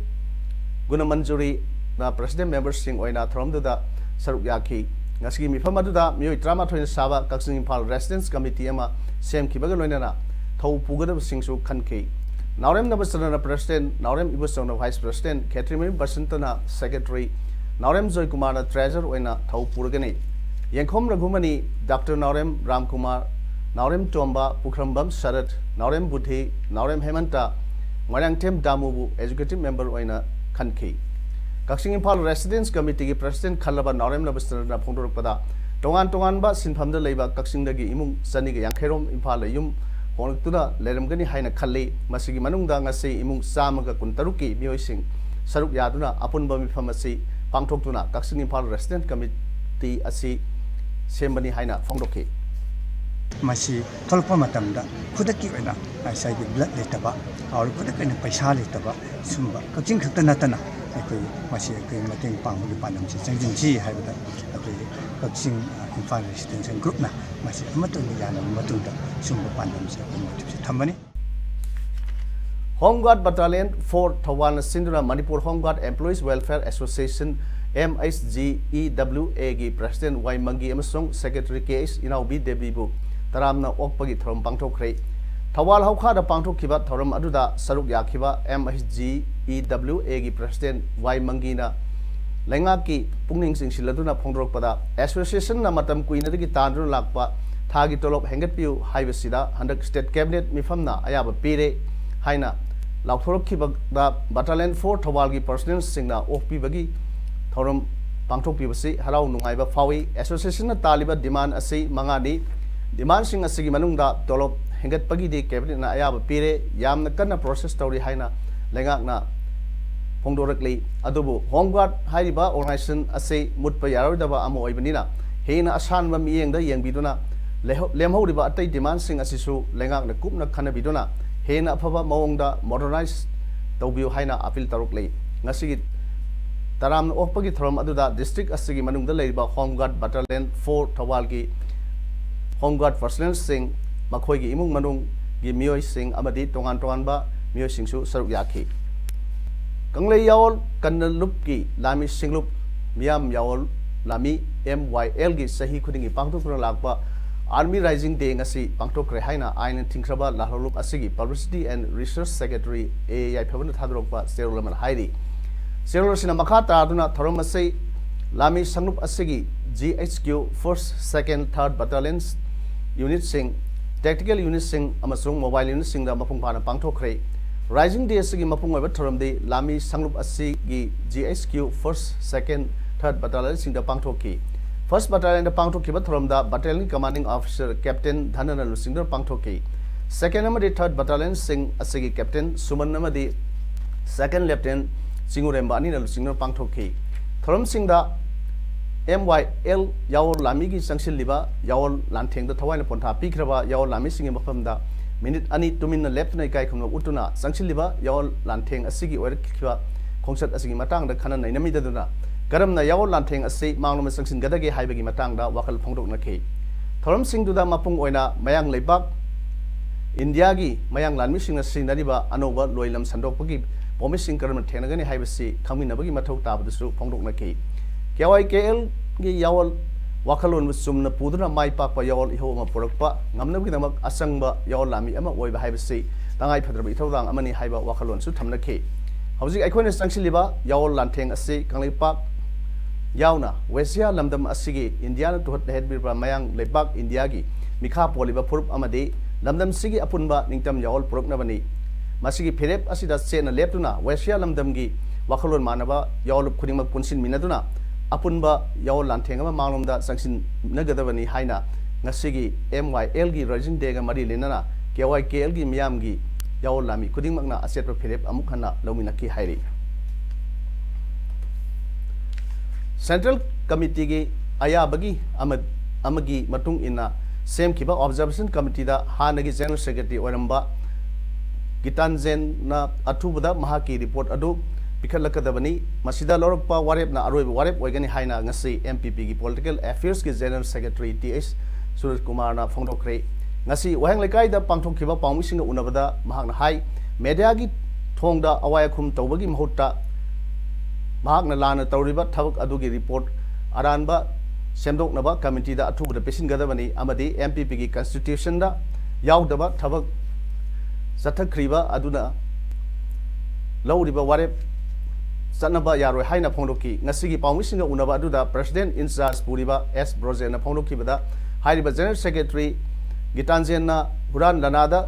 ꯒꯨꯅꯃꯟꯖꯨꯔꯤꯅ president memberꯁꯤꯡ ꯑꯣꯏꯅ ꯊꯧꯔꯝꯗꯨꯗ ꯁꯔꯨꯛ ꯌꯥꯈꯤ꯫ ꯉꯁꯤꯒꯤ ꯃꯤꯐꯝ ꯑꯗꯨꯗ ꯃꯤꯑꯣꯏ ꯇꯔꯥꯃꯥꯊꯣꯏꯅ ꯁꯥꯕ ꯀꯛꯆꯤꯡ ꯏꯝꯐꯥꯜ Residents Committee ꯑꯃ ꯁꯦꯝꯈꯤꯕꯒ ꯂꯣꯏꯅꯅ ꯊꯧ ꯄꯨꯒꯗꯕꯁꯤꯡꯁꯨ ꯈꯟꯈꯤ꯫ ꯅꯥꯎꯔꯦꯝ ꯅꯕꯆꯟꯗ꯭ꯔꯅ president, ꯅꯥꯎꯔꯦꯝ ꯏꯕꯣꯆꯧꯅ vice president, ꯈꯦꯇ꯭ꯔꯤꯃꯌꯨꯝ ꯕꯁꯟꯇꯅ secretary, ꯅꯥꯎꯔꯦꯝ ꯖꯣꯏꯀꯨꯃꯥꯔꯅ treasurer ꯑꯣꯏꯅ ꯊꯧ ꯄꯨꯔꯒꯅꯤ꯫ ꯌꯦꯡꯈꯣꯝ ꯔꯘꯨꯃꯅꯤ, ꯗꯥꯛꯇꯔ ꯅꯥꯎꯔꯦꯝ ꯔꯥꯝꯀꯨꯃꯥꯔ, ꯅꯥꯎꯔꯦꯝ ꯇꯣꯝꯕ, ꯄꯨꯈ꯭ꯔꯝꯕꯝ ꯁꯔꯠ, ꯅꯥꯎꯔꯦꯝ ꯕꯨꯙꯤ, ꯅꯥꯎꯔꯦꯝ ꯍꯦꯃꯟꯇ, ꯃꯣꯏꯔꯥꯡꯊꯦꯝ ꯗꯥꯃꯨꯕꯨ executive member ꯑꯣꯏꯅ ꯈꯟꯈꯤ꯫ ꯀꯛꯆꯤꯡ ꯏꯝꯐꯥꯜ Residents Committeeꯒꯤ president ꯈꯜꯂꯕ ꯅꯥꯎꯔꯦꯝ ꯅꯕꯆꯟꯗ꯭ꯔꯅ ꯐꯣꯡꯗꯣꯔꯛꯄꯗ, ꯇꯣꯉꯥꯟ ꯇꯣꯉꯥꯟꯕ ꯁꯤꯟꯐꯝꯗ ꯂꯩꯕ ꯀꯛꯆꯤꯡꯗꯒꯤ ꯏꯃꯨꯡ ꯆꯅꯤꯒ ꯌꯥꯡꯈꯩ ꯔꯣꯝ ꯏꯝꯐꯥꯜꯗ ꯌꯨꯝ ꯍꯣꯡꯂꯛꯇꯨꯅ ꯂꯩꯔꯝꯒꯅꯤ ꯍꯥꯏꯅ ꯈꯜꯂꯤ꯫ ꯃꯁꯤꯒꯤ ꯃꯅꯨꯡꯗ ꯉꯁꯤ ꯏꯃꯨꯡ ꯆꯥꯝꯃꯒ ꯀꯨꯟꯇꯔꯨꯛꯀꯤ ꯃꯤꯑꯣꯏꯁꯤꯡ ꯁꯔꯨꯛ ꯌꯥꯗꯨꯅ ꯑꯄꯨꯟꯕ ꯃꯤꯐꯝ ꯑꯁꯤ ꯄꯥꯡꯊꯣꯛꯇꯨꯅ ꯀꯛꯆꯤꯡ ꯏꯝꯐꯥꯜ Residents Committee ꯑꯁꯤ ꯁꯦꯝꯕꯅꯤ ꯍꯥꯏꯅ ꯐꯣꯡꯗꯣꯛꯈꯤ꯫ ꯃꯁꯤ ꯊꯣꯛꯂꯛꯄ ꯃꯇꯝꯗ ꯈꯨꯗꯛꯀꯤ ꯑꯣꯏꯅ ꯉꯁꯥꯏꯒꯤ blood ꯂꯩꯇꯕ, ꯑꯣꯔ ꯈꯨꯗꯛꯀꯤ ꯑꯣꯏꯅ ꯄꯩꯁꯥ ꯂꯩꯇꯕ, ꯁꯨꯝꯕ ꯀꯛꯆꯤꯡ ꯈꯛꯇ ꯅꯠꯇꯅ ꯑꯩꯈꯣꯏ ꯃꯁꯤ ꯑꯩꯈꯣꯏ ꯃꯇꯦꯡ ꯄꯥꯡꯕꯒꯤ ꯄꯥꯟꯗꯝꯁꯤ ꯆꯪꯁꯤꯟꯁꯤ ꯍꯥꯏꯕꯗ ꯑꯩꯈꯣꯏ ꯀꯛꯆꯤꯡ, ꯑ, ꯏꯝꯐꯥꯜ Residents Groupꯅ ꯃꯁꯤ ꯑꯃꯠꯇ ꯑꯣꯏꯅ ꯌꯥꯅꯕ ꯃꯇꯨꯡꯗ ꯁꯨꯝꯕ ꯄꯥꯟꯗꯝꯁꯤ ꯑꯩꯈꯣꯏ motiveꯁꯤ ꯊꯝꯕꯅꯤ꯫ Home Guard Battalion four ꯊꯧꯕꯥꯜꯅ ꯁꯤꯟꯗꯨꯅ Manipur Home Guard Employees Welfare Association, M H G E W Aꯒꯤ president ꯋꯥꯏ ꯃꯪꯒꯤ ꯑꯃꯁꯨꯡ secretary K H ꯏꯅꯥꯎꯕꯤ ꯗꯦꯕꯤꯕꯨ ꯇꯔꯥꯝꯅ ꯑꯣꯛꯄꯒꯤ ꯊꯧꯔꯝ ꯄꯥꯡꯊꯣꯛꯈ꯭ꯔꯦ꯫ ꯊꯧꯕꯥꯜ ꯍꯧꯈꯥꯗ ꯄꯥꯡꯊꯣꯛꯈꯤꯕ ꯊꯧꯔꯝ ꯑꯗꯨꯗ ꯁꯔꯨꯛ ꯌꯥꯈꯤꯕ M H G E W Aꯒꯤ president ꯋꯥꯏ ꯃꯪꯒꯤꯅ ꯂꯩꯉꯥꯛꯀꯤ ꯄꯨꯛꯅꯤꯡ ꯆꯤꯡꯁꯤꯜꯂꯗꯨꯅ ꯐꯣꯡꯗꯣꯔꯛꯄꯗ, associationꯅ ꯃꯇꯝ ꯀꯨꯏꯅꯗꯒꯤ ꯇꯥꯟꯗꯨꯅ ꯂꯥꯛꯄ ꯊꯥꯒꯤ ꯇꯣꯂꯣꯞ ꯍꯦꯟꯒꯠꯄꯤꯌꯨ ꯍꯥꯏꯕꯁꯤꯗ ꯍꯟꯗꯛ state cabinet ꯃꯤꯐꯝꯅ ꯑꯌꯥꯕ ꯄꯤꯔꯦ ꯍꯥꯏꯅ ꯂꯥꯎꯊꯣꯔꯛꯈꯤꯕꯗ, Battalion four ꯊꯧꯕꯥꯜꯒꯤ personnelꯁꯤꯡꯅ ꯑꯣꯛꯄꯤꯕꯒꯤ ꯊꯧꯔꯝ ꯄꯥꯡꯊꯣꯛꯄꯤꯕꯁꯤ ꯍꯔꯥꯎ ꯅꯨꯡꯉꯥꯏꯕ ꯐꯥꯎꯏ꯫ Associationꯅ ꯇꯥꯜꯂꯤꯕ demand ꯑꯁꯤ ꯃꯉꯥꯅꯤ: Demandꯁꯤꯡ ꯑꯁꯤꯒꯤ ꯃꯅꯨꯡꯗ ꯇꯣꯂꯣꯞ ꯍꯦꯟꯒꯠꯄꯒꯤꯗꯤ ꯀꯦꯕꯤꯅꯦꯠꯅ ꯑꯌꯥꯕ ꯄꯤꯔꯦ, ꯌꯥꯝꯅ ꯀꯟꯅ ꯄ꯭ꯔꯣꯁꯦꯁ ꯇꯧꯔꯤ ꯍꯥꯏꯅ ꯂꯩꯉꯥꯛꯅ ꯐꯣꯡꯗꯣꯔꯛꯂꯤ꯫ ꯑꯗꯨꯕꯨ ꯍꯣꯝ ꯒꯥꯔꯗ ꯍꯥꯏꯔꯤꯕ ꯑꯣꯔꯒꯅꯥꯏꯖꯦꯁꯟ ꯑꯁꯤ ꯃꯨꯠꯄ ꯌꯥꯔꯣꯏꯗꯕ ꯑꯃ ꯑꯣꯏꯕꯅꯤꯅ ꯍꯦꯟꯅ ꯑꯁꯥꯟꯕ ꯃꯤꯠꯌꯦꯡꯗ ꯌꯦꯡꯕꯤꯗꯨꯅ ꯂꯦꯝꯍꯧꯔꯤꯕ ꯑꯇꯩ ꯗꯤꯃꯥꯟꯁꯤꯡ ꯑꯁꯤꯁꯨ ꯂꯩꯉꯥꯛꯅ ꯀꯨꯞꯅ ꯈꯟꯅꯕꯤꯗꯨꯅ ꯍꯦꯟꯅ ꯑꯐꯕ ꯃꯑꯣꯡꯗ ꯃꯣꯗꯔꯅꯥꯏꯖ ꯇꯧꯕꯤꯌꯨ ꯍꯥꯏꯅ ꯑꯄꯤꯜ ꯇꯧꯔꯛꯂꯤ꯫ ꯉꯁꯤꯒꯤ ꯇꯔꯥꯝꯅ ꯑꯣꯛꯄꯒꯤ ꯊꯧꯔꯝ ꯑꯗꯨꯗ ꯗꯤꯁꯇ꯭ꯔꯤꯛ ꯑꯁꯤꯒꯤ ꯃꯅꯨꯡꯗ ꯂꯩꯔꯤꯕ ꯍꯣꯝ ꯒꯥꯔꯗ ꯕꯠꯇꯥꯂꯤꯌꯟ ꯐꯣꯔ ꯊꯧꯕꯥꯜꯒꯤ ꯍꯣꯝ ꯒꯥꯔꯗ ꯄꯔꯁꯅꯦꯜꯁꯤꯡ, ꯃꯈꯣꯏꯒꯤ ꯏꯃꯨꯡ ꯃꯅꯨꯡꯒꯤ ꯃꯤꯑꯣꯏꯁꯤꯡ ꯑꯃꯗꯤ ꯇꯣꯉꯥꯟ ꯇꯣꯉꯥꯟꯕ ꯃꯤꯑꯣꯏꯁꯤꯡꯁꯨ ꯁꯔꯨꯛ ꯌꯥꯈꯤ꯫ ꯀꯪꯂꯩ ꯌꯥꯑꯣꯜ ꯀꯟꯅ ꯂꯨꯞꯀꯤ ꯂꯥꯟꯃꯤ ꯁꯤꯡꯂꯨꯞ ꯃꯤꯌꯥꯝ ꯌꯥꯑꯣꯜ ꯂꯥꯟꯃꯤ, M Y L ꯒꯤ ꯆꯍꯤ ꯈꯨꯗꯤꯡꯒꯤ ꯄꯥꯡꯊꯣꯛꯇꯨꯅ ꯂꯥꯛꯄ Army Rising Day ꯉꯁꯤ ꯄꯥꯡꯊꯣꯛꯈ꯭ꯔꯦ ꯍꯥꯏꯅ ꯑꯥꯏꯟꯅ ꯊꯤꯡꯈ꯭ꯔꯕ ꯂꯥꯜꯍꯧꯂꯨꯞ ꯑꯁꯤꯒꯤ Publicity and Research Secretary A ꯌꯥꯏꯐꯕꯅ ꯊꯥꯗꯣꯔꯛꯄ ꯆꯦꯔꯣꯜ ꯑꯃꯅ ꯍꯥꯏꯔꯤ꯫ ꯆꯦꯔꯣꯜ ꯑꯁꯤꯅ ꯃꯈꯥ ꯇꯥꯗꯨꯅ ꯊꯧꯔꯝ ꯑꯁꯤ ꯂꯥꯟꯃꯤ ꯁꯪꯂꯨꯞ ꯑꯁꯤꯒꯤ G H Q, first, second, third Battalions unitꯁꯤꯡ, Tactical unitꯁꯤꯡ ꯑꯃꯁꯨꯡ Mobile unitꯁꯤꯡꯗ ꯃꯄꯨꯡ ꯐꯥꯅ ꯄꯥꯡꯊꯣꯛꯈ꯭ꯔꯦ꯫ Rising Day ꯑꯁꯤꯒꯤ ꯃꯄꯨꯡ ꯑꯣꯏꯕ ꯊꯧꯔꯝꯗꯤ ꯂꯥꯟꯃꯤ ꯁꯪꯂꯨꯞ ꯑꯁꯤꯒꯤ G H Q, first, second, third Battalionꯁꯤꯡꯗ ꯄꯥꯡꯊꯣꯛꯈꯤ꯫ First Battalionꯗ ꯄꯥꯡꯊꯣꯛꯈꯤꯕ ꯊꯧꯔꯝꯗ Battalionꯒꯤ Commanding Officer Captain ꯙꯅꯅ ꯂꯨꯆꯤꯡꯗꯨꯅ ꯄꯥꯡꯊꯣꯛꯈꯤ꯫ Second ꯑꯃꯗꯤ Third Battalionꯁꯤꯡ ꯑꯁꯤꯒꯤ Captain ꯁꯨꯃꯟ ꯑꯃꯗꯤ Second Lieutenant ꯆꯤꯡꯉꯨꯔꯦꯝꯕ ꯑꯅꯤꯅ ꯂꯨꯆꯤꯡꯗꯨꯅ ꯄꯥꯡꯊꯣꯛꯈꯤ꯫ ꯊꯧꯔꯝꯁꯤꯡꯗ M Y L ꯌꯥꯑꯣꯜ ꯂꯥꯟꯃꯤꯒꯤ ꯆꯪꯁꯤꯜꯂꯤꯕ ꯌꯥꯑꯣꯜ ꯂꯥꯟꯊꯦꯡꯗ ꯊꯋꯥꯏꯅ ꯄꯣꯟꯊꯥ ꯄꯤꯈ꯭ꯔꯕ ꯌꯥꯑꯣꯜ ꯂꯥꯟꯃꯤꯁꯤꯡꯒꯤ ꯃꯐꯝꯗ ꯃꯤꯅꯤꯠ ꯑꯅꯤ ꯇꯨꯃꯤꯟꯅ ꯂꯦꯞꯇꯨꯅ ꯏꯀꯥꯏ ꯈꯨꯝꯅꯕ ꯎꯠꯇꯨꯅ ꯆꯪꯁꯤꯜꯂꯤꯕ ꯌꯥꯑꯣꯜ ꯂꯥꯟꯊꯦꯡ ꯑꯁꯤꯒꯤ ꯑꯣꯏꯔꯛꯈꯤꯕ ꯈꯣꯡꯆꯠ ꯑꯁꯤꯒꯤ ꯃꯇꯥꯡꯗ ꯈꯟꯅ ꯅꯩꯅꯃꯤꯟꯅꯗꯨꯅ ꯀꯔꯝꯅ ꯌꯥꯑꯣꯜ ꯂꯥꯟꯊꯦꯡ ꯑꯁꯤ ꯃꯥꯡꯂꯣꯝꯗ ꯆꯪꯁꯤꯟꯒꯗꯒꯦ ꯍꯥꯏꯕꯒꯤ ꯃꯇꯥꯡꯗ ꯋꯥꯈꯜ ꯐꯣꯡꯗꯣꯛꯅꯈꯤ꯫ ꯊꯧꯔꯝꯁꯤꯡꯗꯨꯗ ꯃꯄꯨꯡ ꯑꯣꯏꯅ ꯃꯌꯥꯡ ꯂꯩꯕꯥꯛ ꯏꯟꯗꯤꯌꯥꯒꯤ ꯃꯌꯥꯡ ꯂꯥꯟꯃꯤꯁꯤꯡꯅ ꯁꯤꯖꯤꯟꯅꯔꯤꯕ ꯑꯅꯧꯕ ꯂꯣꯏꯂꯝ ꯁꯟꯗꯣꯛꯄꯒꯤ ꯄꯣꯃꯤꯠꯁꯤꯡ ꯀꯔꯝꯅ ꯊꯦꯡꯅꯒꯅꯤ ꯍꯥꯏꯕꯁꯤ ꯈꯪꯃꯤꯟꯅꯕꯒꯤ ꯃꯊꯧ ꯇꯥꯕꯗꯨꯁꯨ ꯐꯣꯡꯗꯣꯛꯅꯈꯤ꯫ K Y K Lꯒꯤ ꯌꯥꯑꯣꯜ ꯋꯥꯈꯜꯂꯣꯟꯕꯨ ꯆꯨꯝꯅ ꯄꯨꯗꯨꯅ ꯃꯥꯏ ꯄꯥꯛꯄ ꯌꯥꯑꯣꯜ ꯏꯍꯧ ꯑꯃ ꯄꯨꯔꯛꯄ ꯉꯝꯅꯕꯒꯤꯗꯃꯛ ꯑꯆꯪꯕ ꯌꯥꯑꯣꯜ ꯂꯥꯟꯃꯤ ꯑꯃ ꯑꯣꯏꯕ ꯍꯥꯏꯕꯁꯤ ꯇꯉꯥꯏ ꯐꯗ꯭ꯔꯕ ꯏꯊꯧꯗꯥꯡ ꯑꯃꯅꯤ ꯍꯥꯏꯕ ꯋꯥꯈꯜꯂꯣꯟꯁꯨ ꯊꯝꯅꯈꯤ꯫ ꯍꯧꯖꯤꯛ ꯑꯩꯈꯣꯏꯅ ꯆꯪꯁꯤꯜꯂꯤꯕ ꯌꯥꯑꯣꯜ ꯂꯥꯟꯊꯦꯡ ꯑꯁꯤ ꯀꯪꯂꯩꯄꯥꯛ ꯌꯥꯎꯅ ꯋꯦꯁꯤꯌꯥ ꯂꯝꯗꯝ ꯑꯁꯤꯒꯤ ꯏꯟꯗꯤꯌꯥꯅ ꯇꯨꯍꯠ ꯂꯩꯍꯠꯄꯤꯔꯕ ꯃꯌꯥꯡ ꯂꯩꯕꯥꯛ ꯏꯟꯗꯤꯌꯥꯒꯤ ꯃꯤꯈꯥ ꯄꯣꯜꯂꯤꯕ ꯐꯨꯔꯨꯞ ꯑꯃꯗꯤ ꯂꯝꯗꯝꯁꯤꯒꯤ ꯑꯄꯨꯟꯕ ꯅꯤꯡꯇꯝ ꯌꯥꯑꯣꯜ ꯄꯨꯔꯛꯅꯕꯅꯤ꯫ ꯃꯁꯤꯒꯤ ꯐꯤꯔꯦꯞ ꯑꯁꯤꯗ ꯆꯦꯠꯅ ꯂꯦꯞꯇꯨꯅ ꯋꯦꯁꯤꯌꯥ ꯂꯝꯗꯝꯒꯤ ꯋꯥꯈꯜꯂꯣꯟ ꯃꯥꯟꯅꯕ ꯌꯥꯑꯣꯜ ꯈꯨꯗꯤꯡꯃꯛ ꯄꯨꯟꯁꯤꯟꯃꯤꯟꯅꯗꯨꯅ ꯑꯄꯨꯟꯕ ꯌꯥꯑꯣꯜ ꯂꯥꯟꯊꯦꯡ ꯑꯃ ꯃꯥꯡꯂꯣꯝꯗ ꯆꯪꯁꯤꯟꯅꯒꯗꯕꯅꯤ ꯍꯥꯏꯅ ꯉꯁꯤꯒꯤ ꯑꯦꯝ ꯋꯥꯏ ꯑꯦꯜꯒꯤ ꯔꯥꯏꯖꯤꯡ ꯗꯦꯒ ꯃꯔꯤ ꯂꯩꯅꯅ ꯀꯦ ꯋꯥꯏ ꯀꯦ ꯑꯦꯜꯒꯤ ꯃꯤꯌꯥꯝꯒꯤ ꯌꯥꯑꯣꯟ ꯂꯥꯟꯃꯤ ꯈꯨꯗꯤꯡꯃꯛꯅ ꯑꯆꯦꯠꯄ ꯐꯤꯔꯦꯞ ꯑꯃꯨꯛ ꯍꯟꯅ ꯂꯧꯃꯤꯟꯅꯈꯤ ꯍꯥꯏꯔꯤ꯫ ꯁꯦꯟꯇ꯭ꯔꯦꯜ ꯀꯃꯤꯇꯤꯒꯤ ꯑꯌꯥꯕꯒꯤ ꯑꯃ-, ꯑꯃꯒꯤ ꯃꯇꯨꯡ ꯏꯟꯅ ꯁꯦꯝꯈꯤꯕ ꯑꯣꯕꯖꯔꯕꯦꯁꯟ ꯀꯃꯤꯇꯤꯗ ꯍꯥꯟꯅꯒꯤ ꯖꯦꯅꯔꯦꯜ ꯁꯦꯀ꯭ꯔꯦꯇꯔꯤ ꯑꯣꯏꯔꯝꯕ ꯒꯤꯇꯥꯟꯖꯦꯟꯅ ꯑꯊꯨꯕꯗ ꯃꯍꯥꯛꯀꯤ ꯔꯤꯄꯣꯔꯠ ꯑꯗꯨ ꯄꯤꯈꯠꯂꯛꯀꯗꯕꯅꯤ꯫ ꯃꯁꯤꯗ ꯂꯧꯔꯛꯄ ꯋꯥꯔꯦꯞꯅ ꯑꯔꯣꯏꯕ ꯋꯥꯔꯦꯞ ꯑꯣꯏꯒꯅꯤ ꯍꯥꯏꯅ ꯉꯁꯤ ꯑꯦꯝ ꯄꯤ ꯄꯤꯒꯤ ꯄꯣꯂꯤꯇꯤꯀꯦꯜ ꯑꯦꯐꯤꯌꯔꯁꯀꯤ general secretary T H Suraj ꯀꯨꯃꯥꯔꯅ ꯐꯣꯡꯗꯣꯛꯈ꯭ꯔꯦ꯫ ꯉꯁꯤ ꯋꯥꯍꯦꯡ ꯂꯩꯀꯥꯏꯗ ꯄꯥꯡꯊꯣꯛꯈꯤꯕ ꯄꯥꯎꯃꯤꯁꯤꯡꯒ ꯎꯅꯕꯗ ꯃꯍꯥꯛꯅ ꯍꯥꯏ, ꯃꯦꯗꯤꯌꯥꯒꯤ ꯊꯣꯡꯗ ꯑꯋꯥꯏ ꯑꯈꯨꯝ ꯇꯧꯕꯒꯤ ꯃꯍꯨꯠꯇ ꯃꯍꯥꯛꯅ ꯂꯥꯟꯅ ꯇꯧꯔꯤꯕ ꯊꯕꯛ ꯑꯗꯨꯒꯤ ꯔꯤꯄꯣꯔꯠ ꯑꯔꯥꯟꯕ ꯁꯦꯝꯗꯣꯛꯅꯕ ꯀꯃꯤꯇꯤꯗ ꯑꯊꯨꯕꯗ ꯄꯤꯁꯤꯟꯒꯗꯕꯅꯤ ꯑꯃꯗꯤ ꯑꯦꯝ ꯄꯤ ꯄꯤꯒꯤ ꯀꯟꯁꯇꯤꯇ꯭ꯌꯨꯁꯟꯗ ꯌꯥꯎꯗꯕ ꯊꯕꯛ ꯆꯠꯊꯈ꯭ꯔꯤꯕ ꯑꯗꯨꯅ ꯂꯧꯔꯤꯕ ꯋꯥꯔꯦꯞ ꯆꯠꯅꯕ ꯌꯥꯔꯣꯏ ꯍꯥꯏꯅ ꯐꯣꯡꯗꯣꯛꯈꯤ꯫ ꯉꯁꯤꯒꯤ ꯄꯥꯎꯃꯤꯁꯤꯡꯒ ꯎꯅꯕ ꯑꯗꯨꯗ ꯄ꯭ꯔꯦꯁꯤꯗꯦꯟꯠ ꯏꯟꯆꯥꯔꯖ ꯄꯨꯔꯤꯕ ꯑꯦꯁ ꯕ꯭ꯔꯣꯖꯦꯟꯅ ꯐꯣꯡꯗꯣꯛꯈꯤꯕꯗ, ꯍꯥꯏꯔꯤꯕ ꯖꯦꯅꯔꯦꯜ ꯁꯦꯀ꯭ꯔꯦꯇꯔꯤ ꯒꯤꯇꯥꯟꯖꯦꯟꯅ ꯍꯨꯔꯥꯟ ꯂꯅꯥꯗ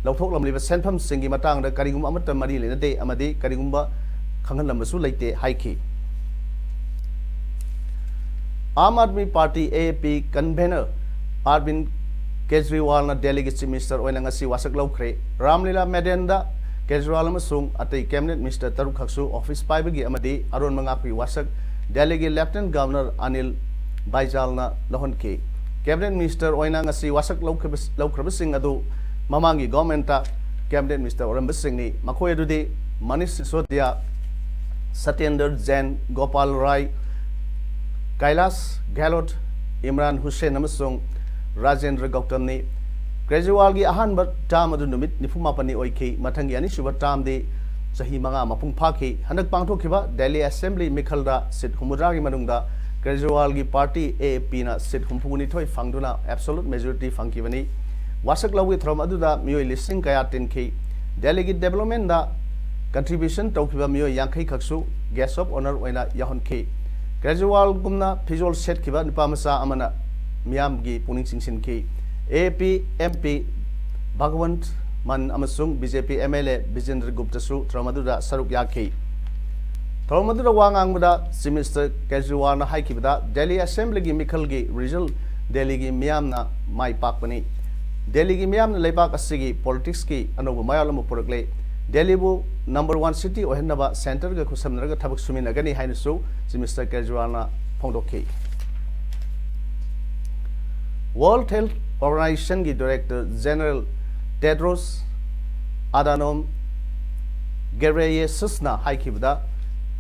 ꯂꯧꯊꯣꯛꯂꯝꯂꯤꯕ ꯁꯦꯟꯐꯝꯁꯤꯡꯒꯤ ꯃꯇꯥꯡꯗ ꯀꯔꯤꯒꯨꯝꯕ ꯑꯃꯠꯇ ꯃꯔꯤ ꯂꯩꯅꯗꯦ ꯑꯃꯗꯤ ꯀꯔꯤꯒꯨꯝꯕ ꯈꯪꯍꯜꯂꯝꯕꯁꯨ ꯂꯩꯇꯦ ꯍꯥꯏꯈꯤ꯫ ꯑꯥꯝ ꯑꯥꯗꯃꯤ ꯄꯥꯔꯇꯤ, ꯑꯦ ꯑꯦ ꯄꯤ, ꯀꯟꯚꯦꯅꯔ ꯑꯔꯕꯤꯟ ꯀꯦꯖꯔꯤꯋꯥꯜꯅ ꯗꯦꯜꯂꯤꯒꯤ ꯆꯤꯐ ꯃꯤꯅꯤꯁꯇꯔ ꯑꯣꯏꯅ ꯉꯁꯤ ꯋꯥꯁꯛ ꯂꯧꯈ꯭ꯔꯦ꯫ ꯔꯥꯝꯂꯤꯂꯥ ꯃꯦꯗꯥꯟꯗ ꯀꯦꯖꯔꯤꯋꯥꯜ ꯑꯃꯁꯨꯡ ꯑꯇꯩ ꯀꯦꯕꯤꯅꯦꯠ ꯃꯤꯅꯤꯁꯇꯔ ꯇꯔꯨꯛ ꯈꯛꯁꯨ ꯑꯣꯐꯤꯁ ꯄꯥꯏꯕꯒꯤ ꯑꯃꯗꯤ ꯑꯔꯣꯟꯕ ꯉꯥꯛꯄꯒꯤ ꯋꯥꯁꯛ ꯗꯦꯜꯂꯤꯒꯤ ꯂꯦꯐꯇꯤꯅꯦꯟꯠ ꯒꯕꯔꯅꯔ ꯑꯅꯤꯜ ꯕꯥꯏꯖꯥꯜꯅ ꯂꯧꯍꯟꯈꯤ꯫ ꯀꯦꯕꯤꯅꯦꯠ ꯃꯤꯅꯤꯁꯇꯔ ꯑꯣꯏꯅ ꯉꯁꯤ ꯋꯥꯁꯛ ꯂꯧꯈ꯭ꯔꯕ-, ꯂꯧꯈ꯭ꯔꯕꯁꯤꯡ ꯑꯗꯨ ꯃꯃꯥꯡꯒꯤ ꯒꯣꯚꯔꯟꯃꯦꯟꯠꯇ ꯀꯦꯕꯤꯅꯦꯠ ꯃꯤꯅꯤꯁꯇꯔ ꯑꯣꯏꯔꯝꯕꯁꯤꯡꯅꯤ꯫ ꯃꯈꯣꯏ ꯑꯗꯨꯗꯤ ꯃꯅꯤꯁ ꯁꯤꯁꯣꯗꯤꯌꯥ, ꯁꯇꯦꯟꯗꯔ ꯖꯦꯟ, ꯒꯣꯄꯥꯜ ꯔꯥꯏ, ꯀꯩꯂꯥꯁ ꯒꯦꯍꯂꯣꯠ, ꯏꯝꯔꯥꯟ ꯍꯨꯁꯦꯟ ꯑꯃꯁꯨꯡ ꯔꯥꯖꯦꯟꯗ꯭ꯔ ꯒꯧꯇꯝꯅꯤ꯫ ꯀꯦꯖꯔꯤꯋꯥꯜꯒꯤ ꯑꯍꯥꯟꯕ ꯇꯥꯔꯝ ꯑꯗꯨ ꯅꯨꯃꯤꯠ ꯅꯤꯐꯨ ꯃꯥꯄꯟꯅꯤ ꯑꯣꯏꯈꯤ꯫ ꯃꯊꯪꯒꯤ ꯑꯅꯤꯁꯨꯕ ꯇꯥꯔꯝꯗꯤ ꯆꯍꯤ ꯃꯉꯥ ꯃꯄꯨꯡ ꯐꯥꯈꯤ꯫ ꯍꯟꯗꯛ ꯄꯥꯡꯊꯣꯛꯈꯤꯕ ꯗꯦꯜꯂꯤ ꯑꯦꯁꯦꯝꯕ꯭ꯂꯤ ꯃꯤꯈꯜꯗ ꯁꯤꯠ ꯍꯨꯝꯐꯨꯇꯔꯥꯒꯤ ꯃꯅꯨꯡꯗ ꯀꯦꯖꯔꯤꯋꯥꯜꯒꯤ ꯄꯥꯔꯇꯤ ꯑꯦ ꯑꯦ ꯄꯤꯅ ꯁꯤꯠ ꯍꯨꯝꯐꯨꯅꯤꯊꯣꯏ ꯐꯪꯗꯨꯅ ꯑꯦꯕꯁꯣꯂꯨꯠ ꯃꯦꯖꯣꯔꯤꯇꯤ ꯐꯪꯈꯤꯕꯅꯤ꯫ ꯋꯥꯁꯛ ꯂꯧꯕꯒꯤ ꯊꯧꯔꯝ ꯑꯗꯨꯗ ꯃꯤꯑꯣꯏ ꯂꯤꯁꯤꯡ ꯀꯌꯥ ꯇꯤꯟꯈꯤ꯫ ꯗꯦꯜꯂꯤꯒꯤ ꯗꯤꯕꯦꯂꯞꯃꯦꯟꯠꯗ ꯀꯟꯇ꯭ꯔꯤꯕ꯭ꯌꯨꯁꯟ ꯇꯧꯈꯤꯕ ꯃꯤꯑꯣꯏ ꯌꯥꯡꯈꯩ ꯈꯛꯁꯨ ꯒꯦꯁ ꯑꯣꯐ ꯑꯣꯅꯔ ꯑꯣꯏꯅ ꯌꯥꯎꯍꯟꯈꯤ꯫ ꯀꯦꯖꯔꯤꯋꯥꯜꯒꯨꯝꯅ ꯐꯤꯖꯣꯜ ꯁꯦꯠꯈꯤꯕ ꯅꯨꯄꯥ ꯃꯆꯥ ꯑꯃꯅ ꯃꯤꯌꯥꯝꯒꯤ ꯄꯨꯛꯅꯤꯡ ꯆꯤꯡꯁꯤꯟꯈꯤ꯫ ꯑꯦ ꯑꯦ P M P Bhagwant Mann ꯑꯃꯁꯨꯡ B J P M L A Bijendra ꯒꯨꯞꯇꯁꯨ ꯊꯧꯔꯝ ꯑꯗꯨꯗ ꯁꯔꯨꯛ ꯌꯥꯈꯤ꯫ ꯊꯧꯔꯝ ꯑꯗꯨꯗ ꯋꯥ ꯉꯥꯡꯕꯗ ꯆꯤꯐ ꯃꯤꯅꯤꯁꯇꯔ ꯀꯦꯖꯔꯤꯋꯥꯜꯅ ꯍꯥꯏꯈꯤꯕꯗ, ꯗꯦꯜꯂꯤ ꯑꯦꯁꯦꯝꯕ꯭ꯂꯤꯒꯤ ꯃꯤꯈꯜꯒꯤ ꯔꯤꯖꯜꯠ ꯗꯦꯜꯂꯤꯒꯤ ꯃꯤꯌꯥꯝꯅ ꯃꯥꯏ ꯄꯥꯛꯄꯅꯤ꯫ ꯗꯦꯜꯂꯤꯒꯤ ꯃꯤꯌꯥꯝꯅ ꯂꯩꯕꯥꯛ ꯑꯁꯤꯒꯤ ꯄꯣꯂꯤꯇꯤꯛꯁꯀꯤ ꯑꯅꯧꯕ ꯃꯌꯥꯝ ꯑꯃ ꯄꯨꯔꯛꯂꯦ꯫ ꯗꯦꯜꯂꯤꯕꯨ ꯅꯝꯕꯔ ꯋꯥꯟ ꯁꯤꯇꯤ ꯑꯣꯏꯍꯟꯅꯕ ꯁꯦꯟꯇꯔꯒ ꯈꯨꯠꯁꯝꯅꯔꯒ ꯊꯕꯛ ꯁꯨꯃꯤꯟꯅꯒꯅꯤ ꯍꯥꯏꯅꯁꯨ ꯆꯤꯐ ꯃꯤꯅꯤꯁꯇꯔ ꯀꯦꯖꯔꯤꯋꯥꯜꯅ ꯐꯣꯡꯗꯣꯛꯈꯤ꯫ ꯋꯥꯔꯜꯗ ꯍꯦꯜꯊ ꯑꯣꯔꯒꯅꯥꯏꯖꯦꯁꯟꯒꯤ ꯗꯥꯏꯔꯦꯛꯇꯔ ꯖꯦꯅꯔꯦꯜ ꯇꯦꯗ꯭ꯔꯣꯁ ꯑꯗꯥꯅꯣꯝ ꯒꯦꯕ꯭ꯔꯦꯌꯦꯁꯁꯅ ꯍꯥꯏꯈꯤꯕꯗ,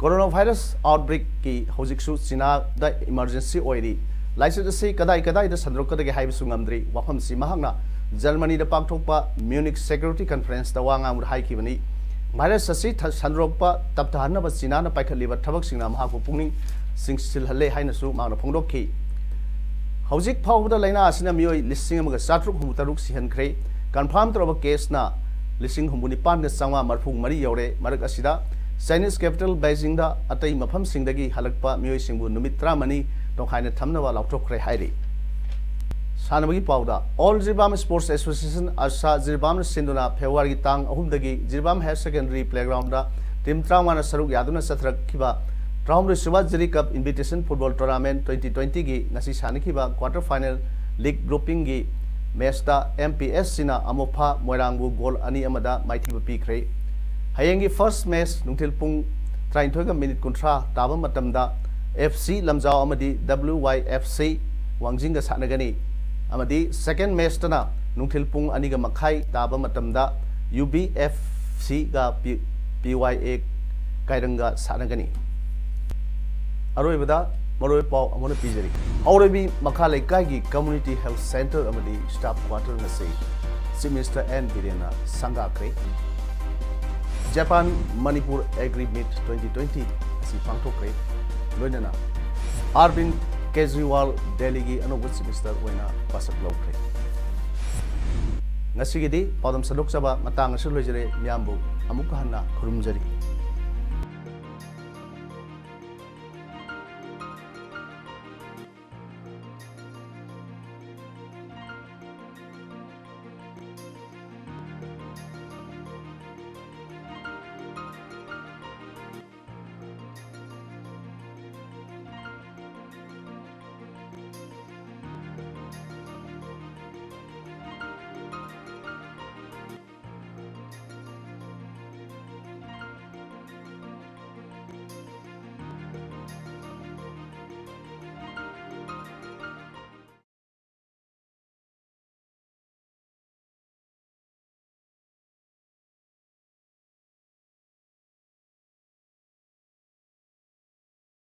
ꯀꯣꯔꯣꯅꯥ ꯚꯥꯏꯔꯁ ꯑꯥꯎꯠꯕ꯭ꯔꯦꯛꯀꯤ ꯍꯧꯖꯤꯛꯁꯨ ꯆꯤꯅꯥꯗ ꯏꯃꯔꯖꯦꯟꯁꯤ ꯑꯣꯏꯔꯤ꯫ ꯂꯥꯏꯆꯠ ꯑꯁꯤ ꯀꯗꯥꯏ ꯀꯗꯥꯏꯗ ꯁꯟꯗꯣꯔꯛꯀꯗꯒꯦ ꯍꯥꯏꯕꯁꯨ ꯉꯝꯗ꯭ꯔꯤ꯫ ꯋꯥꯐꯝꯁꯤ ꯃꯍꯥꯛꯅ ꯖꯔꯃꯅꯤꯗ ꯄꯥꯡꯊꯣꯛꯄ ꯃ꯭ꯌꯨꯅꯤꯛ ꯁꯦꯀ꯭ꯌꯨꯔꯤꯇꯤ ꯀꯟꯐꯔꯦꯟꯁꯇ ꯋꯥ ꯉꯥꯡꯕꯗ ꯍꯥꯏꯈꯤꯕꯅꯤ꯫ ꯚꯥꯏꯔꯁ ꯑꯁꯤ ꯊ-, ꯁꯟꯗꯣꯔꯛꯄ ꯇꯞꯊꯍꯟꯅꯕ ꯆꯤꯅꯥꯅ ꯄꯥꯏꯈꯠꯂꯤꯕ ꯊꯕꯛꯁꯤꯡꯅ ꯃꯍꯥꯛꯄꯨ ꯄꯨꯛꯅꯤꯡ ꯆꯤꯡꯁꯤꯜꯍꯜꯂꯦ ꯍꯥꯏꯅꯁꯨ ꯃꯍꯥꯛꯅ ꯐꯣꯡꯗꯣꯛꯈꯤ꯫ ꯍꯧꯖꯤꯛ ꯐꯥꯎꯕꯗ ꯂꯥꯏꯅꯥ ꯑꯁꯤꯅ ꯃꯤꯑꯣꯏ ꯂꯤꯁꯤꯡ ꯑꯃꯒ ꯆꯥꯇ꯭ꯔꯨꯛ ꯍꯨꯝꯐꯨ ꯇꯔꯨꯛ ꯁꯤꯍꯟꯈ꯭ꯔꯦ꯫ ꯀꯟꯐꯥꯔꯝ ꯇꯧꯔꯕ ꯀꯦꯁꯅ ꯂꯤꯁꯤꯡ ꯍꯨꯝꯐꯨ ꯅꯤꯄꯥꯟꯒ ꯆꯥꯝꯃꯉꯥ ꯃꯔꯤꯐꯨ ꯃꯔꯤ ꯌꯧꯔꯦ꯫ ꯃꯔꯛ ꯑꯁꯤꯗ ꯆꯥꯏꯅꯤꯁ ꯀꯦꯄꯤꯇꯦꯜ ꯕꯩꯖꯤꯡꯗ ꯑꯇꯩ ꯃꯐꯝꯁꯤꯡꯗꯒꯤ ꯍꯜꯂꯛꯄ ꯃꯤꯑꯣꯏꯁꯤꯡꯕꯨ ꯅꯨꯃꯤꯠ ꯇꯔꯥꯃꯔꯤ ꯇꯣꯈꯥꯏꯅ ꯊꯝꯅꯕ ꯂꯥꯎꯊꯣꯛꯈ꯭ꯔꯦ ꯍꯥꯏꯔꯤ꯫ ꯁꯥꯟꯅꯕꯒꯤ ꯄꯥꯎꯗ, ꯑꯣꯜ ꯖꯤꯔꯤꯕꯥꯝ ꯁ꯭ꯄꯣꯔꯠꯁ ꯑꯦꯁꯣꯁꯤꯌꯦꯁꯟ, ꯑꯁꯥ, ꯖꯤꯔꯤꯕꯥꯝꯅ ꯁꯤꯟꯗꯨꯅ ꯐꯦꯕ꯭ꯔꯨꯋꯥꯔꯤꯒꯤ ꯇꯥꯡ ꯑꯍꯨꯝꯗꯒꯤ Jiribam higher secondary playground team ꯇꯔꯥꯃꯉꯥꯅ ꯁꯔꯨꯛ ꯌꯥꯗꯨꯅ ꯆꯠꯊꯔꯛꯈꯤꯕ ꯇꯔꯥꯍꯨꯝꯗꯣꯏꯁꯨꯕ Jiri cup invitation football tournament twenty twenty ꯒꯤ ꯉꯁꯤ ꯁꯥꯟꯅꯈꯤꯕ ꯀ꯭ꯋꯥꯔꯇꯔ ꯐꯥꯏꯅꯦꯜ ꯂꯤꯒ ꯒ꯭ꯔꯨꯞꯄꯤꯡꯒꯤ ꯃꯦꯆꯇ ꯑꯦꯝ ꯄꯤ ꯑꯦꯁ ꯁꯤꯅ ꯑꯃꯣꯐꯥ ꯃꯣꯏꯔꯥꯡꯕꯨ ꯒꯣꯜ ꯑꯅꯤ ꯑꯃꯗ ꯃꯥꯏꯊꯤꯕ ꯄꯤꯈ꯭ꯔꯦ꯫ ꯍꯌꯦꯡꯒꯤ ꯐꯥꯔꯁ ꯃꯦꯆ ꯅꯨꯡꯊꯤꯜ ꯄꯨꯡ ꯇꯔꯥꯅꯤꯊꯣꯏꯒ ꯃꯤꯅꯤꯠ ꯀꯨꯟꯊ꯭ꯔꯥ ꯇꯥꯕ ꯃꯇꯝꯗ ꯑꯦꯐ ꯁꯤ ꯂꯝꯖꯥꯎ ꯑꯃꯗꯤ ꯗꯕ꯭ꯂꯤꯎ ꯋꯥꯏ ꯑꯦꯐ ꯁꯤ ꯋꯥꯡꯖꯤꯡꯒ ꯁꯥꯟꯅꯒꯅꯤ꯫ ꯑꯃꯗꯤ ꯁꯦꯀꯦꯟ ꯃꯦꯆꯇꯅ ꯅꯨꯡꯊꯤꯜ ꯄꯨꯡ ꯑꯅꯤꯒ ꯃꯈꯥꯏ ꯇꯥꯕ ꯃꯇꯝꯗ ꯌꯨ ꯕꯤ ꯑꯦꯐ ꯁꯤꯒ ꯄꯤ-, ꯄꯤ ꯋꯥꯏ ꯑꯦ ꯀꯥꯏꯔꯪꯒ ꯁꯥꯟꯅꯒꯅꯤ꯫ ꯑꯔꯣꯏꯕꯗ ꯃꯔꯨꯑꯣꯏꯕ ꯄꯥꯎ ꯑꯃꯨꯛ ꯍꯟꯅ ꯄꯤꯖꯔꯤ꯫ ꯍꯥꯎꯔꯩꯕꯤ ꯃꯈꯥ ꯂꯩꯀꯥꯏꯒꯤ ꯀꯝꯃ꯭ꯌꯨꯅꯤꯇꯤ ꯍꯦꯜꯊ ꯁꯦꯟꯇꯔ ꯑꯃꯗꯤ ꯁ꯭ꯇꯥꯐ ꯀ꯭ꯋꯥꯔꯇꯔ ꯑꯁꯤ ꯆꯤꯐ ꯃꯤꯅꯤꯁꯇꯔ ꯑꯦꯟ ꯕꯤꯔꯦꯟꯅ ꯁꯪꯒꯥꯈ꯭ꯔꯦ꯫ Japan Manipur agri meet twenty twenty ꯑꯁꯤ ꯄꯥꯡꯊꯣꯛꯈ꯭ꯔꯦ꯫ ꯂꯣꯏꯅꯅ ꯑꯔꯕꯤꯟ ꯀꯦꯖꯔꯤꯋꯥꯜ ꯗꯦꯜꯂꯤꯒꯤ ꯑꯅꯧꯕ ꯆꯤꯐ ꯃꯤꯅꯤꯁꯇꯔ ꯑꯣꯏꯅ ꯋꯥꯁꯛ ꯂꯧꯈ꯭ꯔꯦ꯫ ꯉꯁꯤꯒꯤꯗꯤ ꯄꯥꯎꯗꯝ ꯁꯟꯗꯣꯛꯆꯕ ꯃꯇꯥꯡ ꯑꯁꯤꯗ ꯂꯣꯏꯖꯔꯦ꯫ ꯃꯤꯌꯥꯝꯕꯨ ꯑꯃꯨꯛꯀ ꯍꯟꯅ ꯈꯨꯔꯨꯝꯖꯔꯤ꯫